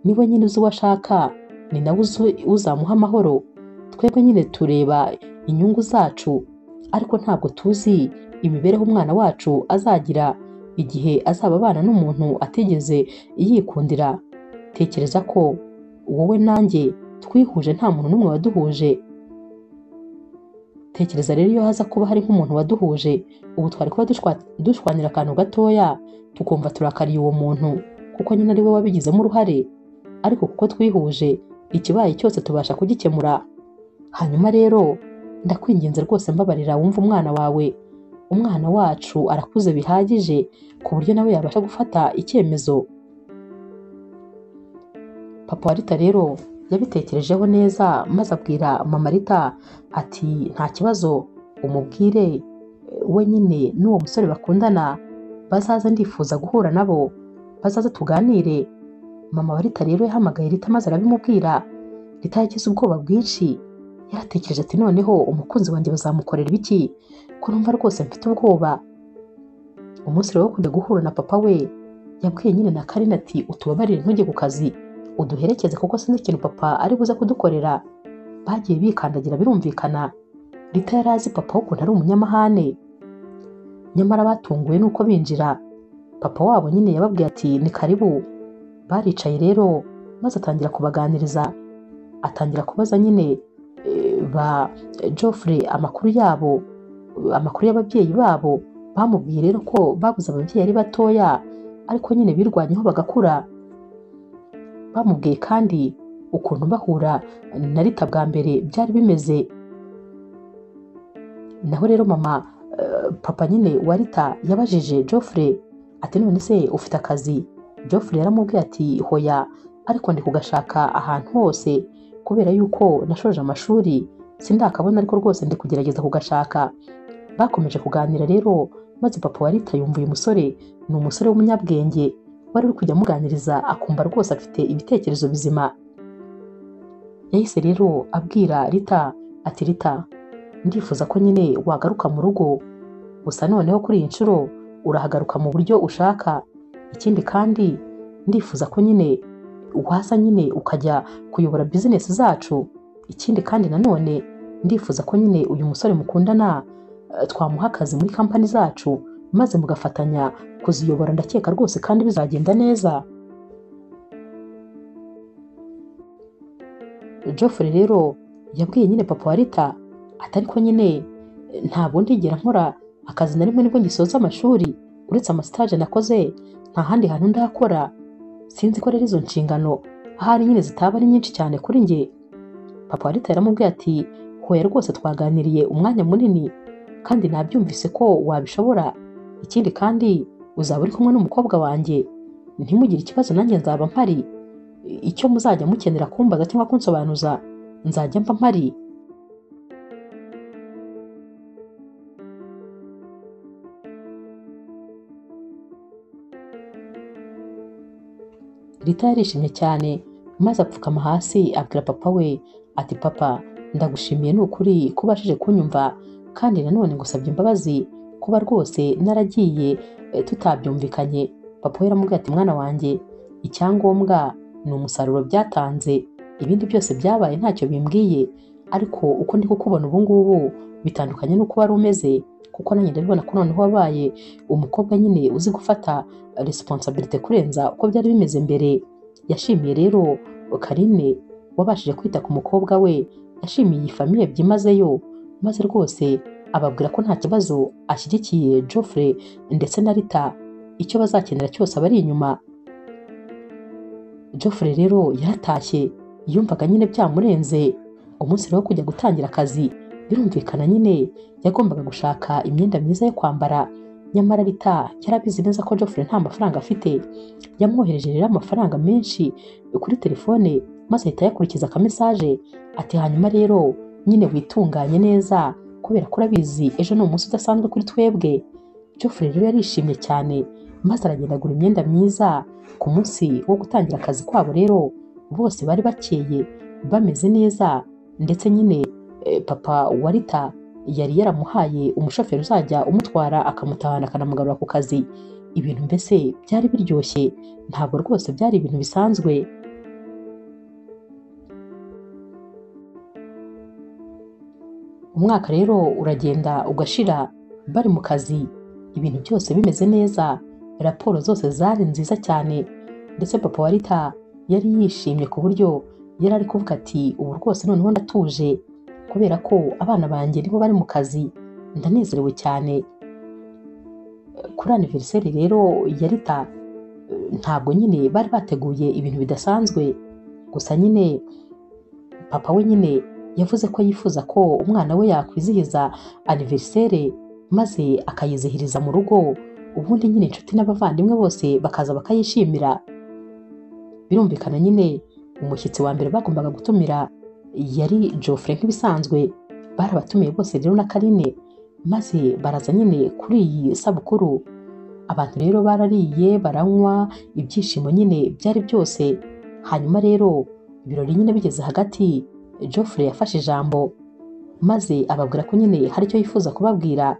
niwe nyine uzi uwo ashaka, ni nawe uzamuha amahoro. Twebwe nyine tureba inyungu zacu, ariko ntabwo tuzi imibereho umwana wacu azagira igihe azaba abana n'umuntu atigeze yikundira. Tekereza ko wowe nanjye twihuje nta muntu n'umwe waduhuje. Tekereza rero iyo haza kuba hari nk'umuntu waduhuje, ubu twari kuba dushwanira akantu gatoya tukumva turakariye uwo muntu, kuko nyine ari we wabigizemo uruhare, ariko kuko twihuje ikibaye cyose tubasha kugikemura. Hanyuma rero ndakwinginze rwose mbabarira wumva umwana wawe, umwana wacu arakuze bihagije ku buryo nawe yabasha gufata icyemezo. Papa wa Rita rero yabitekerejeho neza, maze abwira mama Rita ati nta kibazo, umubwire we nyine n'uwo musore bakundana bazaza, ndifuza guhura nabo, bazaza tuganire. Mama wa Rita rero yahamagaye Rita maze arabimubwira. Rita yagize ubwoba bwinshi, yaratekereje ati noneho umukunzi wanjye bazamukorera ibiki ko numva rwose mfite ubwoba. Umunsi rero wo kujya guhura na papa we, yabwiye nyine na Karine ati utubabarire ntujye ku kazi, uduherekeze kuko sinzi ikintu papa ari buze kudukorera. Bagiye bikandagira birumvikana. Rita yari azi papa we ukuntu ari umunyamahane. Nyamara batunguwe nuko binjira, papa wabo nyine yababwiye ati ni karibu. Baricaye rero maze atangira kubaganiriza, atangira kubaza nyine ba Geoffrey amakuru yabo, amakuru y'ababyeyi babo. Bamubwiye rero ko babuze ababyeyi ari batoya, ariko nyine birwanyeho bagakura. Bamubwiye kandi ukuntu bahura na Rita bwa mbere byari bimeze. Naho rero mama papa nyine wa Rita yabajije Geoffrey ati none se ufite akazi? Geoffrey yaramubwiye ati hoya, ariko ndi kugashaka ahantu hose kubera yuko nashoje amashuri sindakabona, ariko rwose ndi kugerageza kugashaka. Bakomeje kuganira rero, maze papa wa Rita yumva uyu musore ni umusore w'umunyabwenge wari uri kujya amuganiriza akumva rwose afite ibitekerezo bizima. Yahise rero abwira Rita ati Rita, ndifuza ko nyine wagaruka mu rugo, gusa noneho kuri iyi nshuro urahagaruka mu buryo ushaka. Ikindi kandi ndifuza ko nyine waza nyine ukajya kuyobora bizinesi zacu. Ikindi kandi nanone ndifuza ko nyine uyu musore mukundana twamuha akazi muri kampani zacu, maze mugafatanya kuziyobora, ndakeka rwose kandi bizagenda neza. Geoffrey rero yabwiye nyine papa wa Rita ati ariko nyine ntabwo ndigera nkora akazi na rimwe nibwo ngisoza amashuri, uretse amastage nakoze nta handi hantu ndakora, sinzi ko rero izo nshingano ahari nyine zitaba ari nyinshi cyane kuri njye. Papa wa Rita yaramubwiye ati hoya rwose twaganiriye umwanya munini kandi nabyumvise ko wabishobora, ikindi kandi uzaba uri kumwe n'umukobwa wanjye, ntimugire ikibazo nanjye nzaba mpari, icyo muzajya mukenera kumbaza cyangwa kunsobanuza nzajya mba mpari. Rita yarishimye cyane maze apfukama hasi abwira papa we ati papa, ndagushimiye ni ukuri ko ubashije kunyumva, kandi nanone ngusabye imbabazi kuba rwose naragiye tutabyumvikanye. Papa we yaramubwiye ati mwana wanjye, icyangombwa ni umusaruro byatanze, ibindi byose byabaye ntacyo bimbwiye, ariko uko ndi kukubona ubu ngubu bitandukanye n'uko wari umeze, kuko nanjye ndabibona ko noneho wabaye umukobwa nyine uzi gufata responsibility kurenza uko byari bimeze mbere. Yashimiye rero Karine wabashije kwita ku mukobwa we, yashimiye iyi famiye byimazeyo, maze rwose ababwira ko nta kibazo ashyigikiye Geoffrey ndetse na Rita, icyo bazakenera cyose abari inyuma. Geoffrey rero yaratashye, yumvaga nyine byamurenze. Umunsi rero wo kujya gutangira akazi birumvikana nyine yagombaga gushaka imyenda myiza yo kwambara, nyamara Rita yarabizi neza ko Geoffrey nta mafaranga afite. Yamwohereje rero amafaranga menshi kuri telefone, maze ahita yakurikiza akamesaje ati hanyuma rero nyine witunganye neza kubera ko urabizi ejo ni umunsi udasanzwe kuri twebwe. Geoffrey rero yarishimye cyane maze aragenda agura imyenda myiza. Ku munsi wo gutangira akazi kwabo rero bose bari bakeye bameze neza, ndetse nyine papa wa Rita yari yaramuhaye umushoferi uzajya umutwara akamutahana akanamugarura ku kazi. Ibintu mbese byari biryoshye, ntabwo rwose byari ibintu bisanzwe. Umwaka rero uragenda ugashira bari mu kazi, ibintu byose bimeze neza, raporo zose zari nziza cyane, ndetse papa wa Rita yari yishimye ku buryo yari ari kuvuga ati ubu rwose noneho ndatuje kubera ko abana banjye nibo bari mu kazi, ndanezerewe cyane. Kuri anniversaire rero ya Rita ntabwo nyine bari bateguye ibintu bidasanzwe, gusa nyine papa we nyine yavuze ko yifuza ko umwana we yakwizihiza anniversaire maze akayizihiriza mu rugo, ubundi nyine inshuti n'abavandimwe bose bakaza bakayishimira. Birumvikana nyine umushyitsi wa mbere bagombaga gutumira yari Geoffrey nk'ibisanzwe, barabatumiye bose rero na Karine, maze baraza nyine kuri iyi sabukuru. Abantu rero barariye baranywa, ibyishimo nyine byari byose. Hanyuma rero Ibirori nyine bigeze hagati, Geoffrey yafashe ijambo maze ababwira ko nyine hari icyo yifuza kubabwira.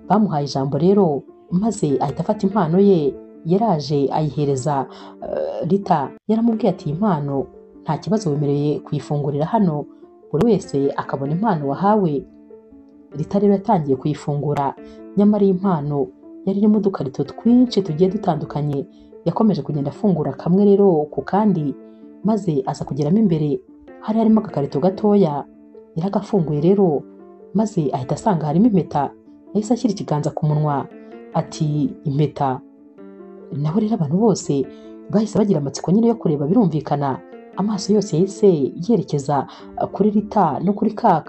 Bamuhaye ijambo rero maze ahita afata impano ye, yaraje ayihereza Rita. Yaramubwiye ati impano nta kibazo, wemereye kuyifungurira hano, buri wese akabona impano wahawe. Rita rero yatangiye kuyifungura, nyamara iyi mpano yari irimo udukarito twinshi tugiye dutandukanye. Yakomeje kugenda afungura kamwe rero ku kandi, maze aza kugeramo imbere hari harimo agakarito gatoya. Yaragafunguye rero maze ahita asanga harimo impeta. Yahise ashyira ikiganza ku munwa ati impeta. Naho rero abantu bose bahise bagira amatsiko nyine yo kureba, birumvikana amaso yose yahise yerekeza kuri Rita no kuri ka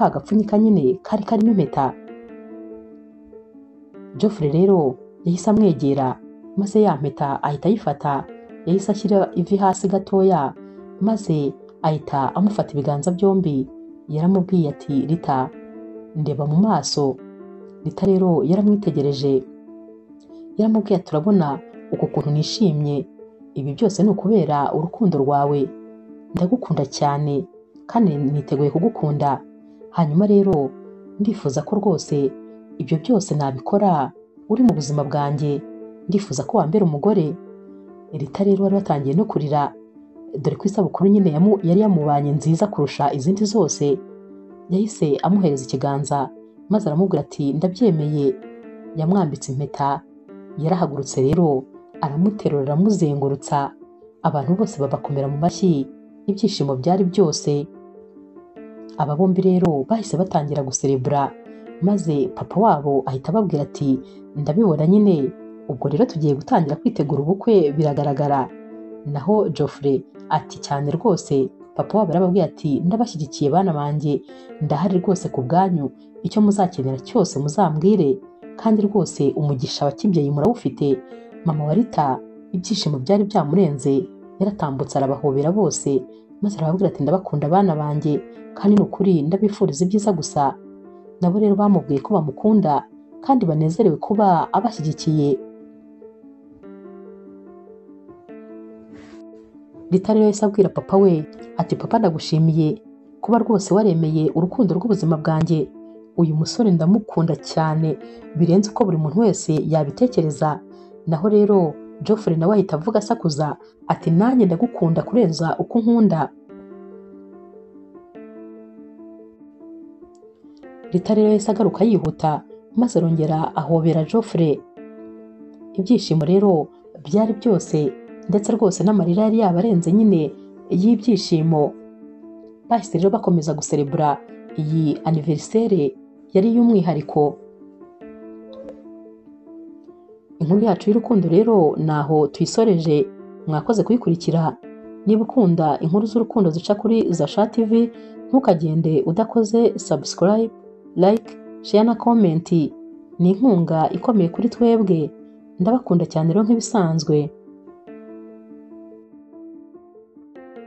gapfunyika nyine kari karimo impeta. Geoffrey rero yahise amwegera maze ya mpeta ahita ayifata. Yahise ashyira ivi hasi gatoya maze ahita amufata ibiganza byombi. Yaramubwiye ati Rita, ndeba mu maso. Rita rero yaramwitegereje, yaramubwiye ati turabona uku kuntu nishimye, ibi byose ni ukubera urukundo rwawe, ndagukunda cyane kandi niteguye kugukunda. Hanyuma rero ndifuza ko rwose ibyo byose nabikora uri mu buzima bwanjye, ndifuza ko wambera umugore. Rita rero wari watangiye no kurira, dore ko isabukuru nyine yari yamubanye nziza kurusha izindi zose. Yahise amuhereza ikiganza maze aramubwira ati ndabyemeye. Yamwambitse impeta. Yarahagurutse rero aramuterura aramuzengurutsa, abantu bose babakomera mu mashyi, ibyishimo byari byose. Aba bombi rero bahise batangira guserebura, maze papa wabo ahita ababwira ati ndabibona nyine, ubwo rero tugiye gutangira kwitegura ubukwe biragaragara. Naho Geoffrey ati cyane rwose. Papa wabo arababwiye ati ndabashyigikiye bana banjye, ndahari rwose ku bwanyu, icyo muzakenera cyose muzambwire, kandi rwose umugisha wa kibyeyi murawufite. Mama wa Rita ibyishimo byari byamurenze, yaratambutse arabahobera bose maze arababwira ati ndabakunda bana banjye, kandi ni ukuri ndabifuriza ibyiza gusa. Nabo rero bamubwiye ko bamukunda kandi banezerewe kuba abashyigikiye. Rita rero yahise abwira papa we ati papa ndagushimiye kuba rwose waremeye urukundo rw'ubuzima bwanjye, uyu musore ndamukunda cyane birenze uko buri muntu wese yabitekereza. Naho rero Geoffrey nawe ahita avuga asakuza ati nanjye ndagukunda kurenza uko nkunda. Rita rero yahise agaruka yihuta maze arongera ahobera Geoffrey. Ibyishimo rero byari byose, ndetse rwose n'amarira yari yabarenze nyine y'ibyishimo. Bahise rero bakomeza guserebura iyi anniversaire yari y'umwihariko. Inkuru yacu y'urukundo rero naho tuyisoreje, mwakoze kuyikurikira. Niba ukunda inkuru z'urukundo zica kuri Zasha TV, ntukagende udakoze subscribe, like, share na comment. Ni inkunga ikomeye kuri twebwe. Ndabakunda cyane rero nk'ibisanzwe.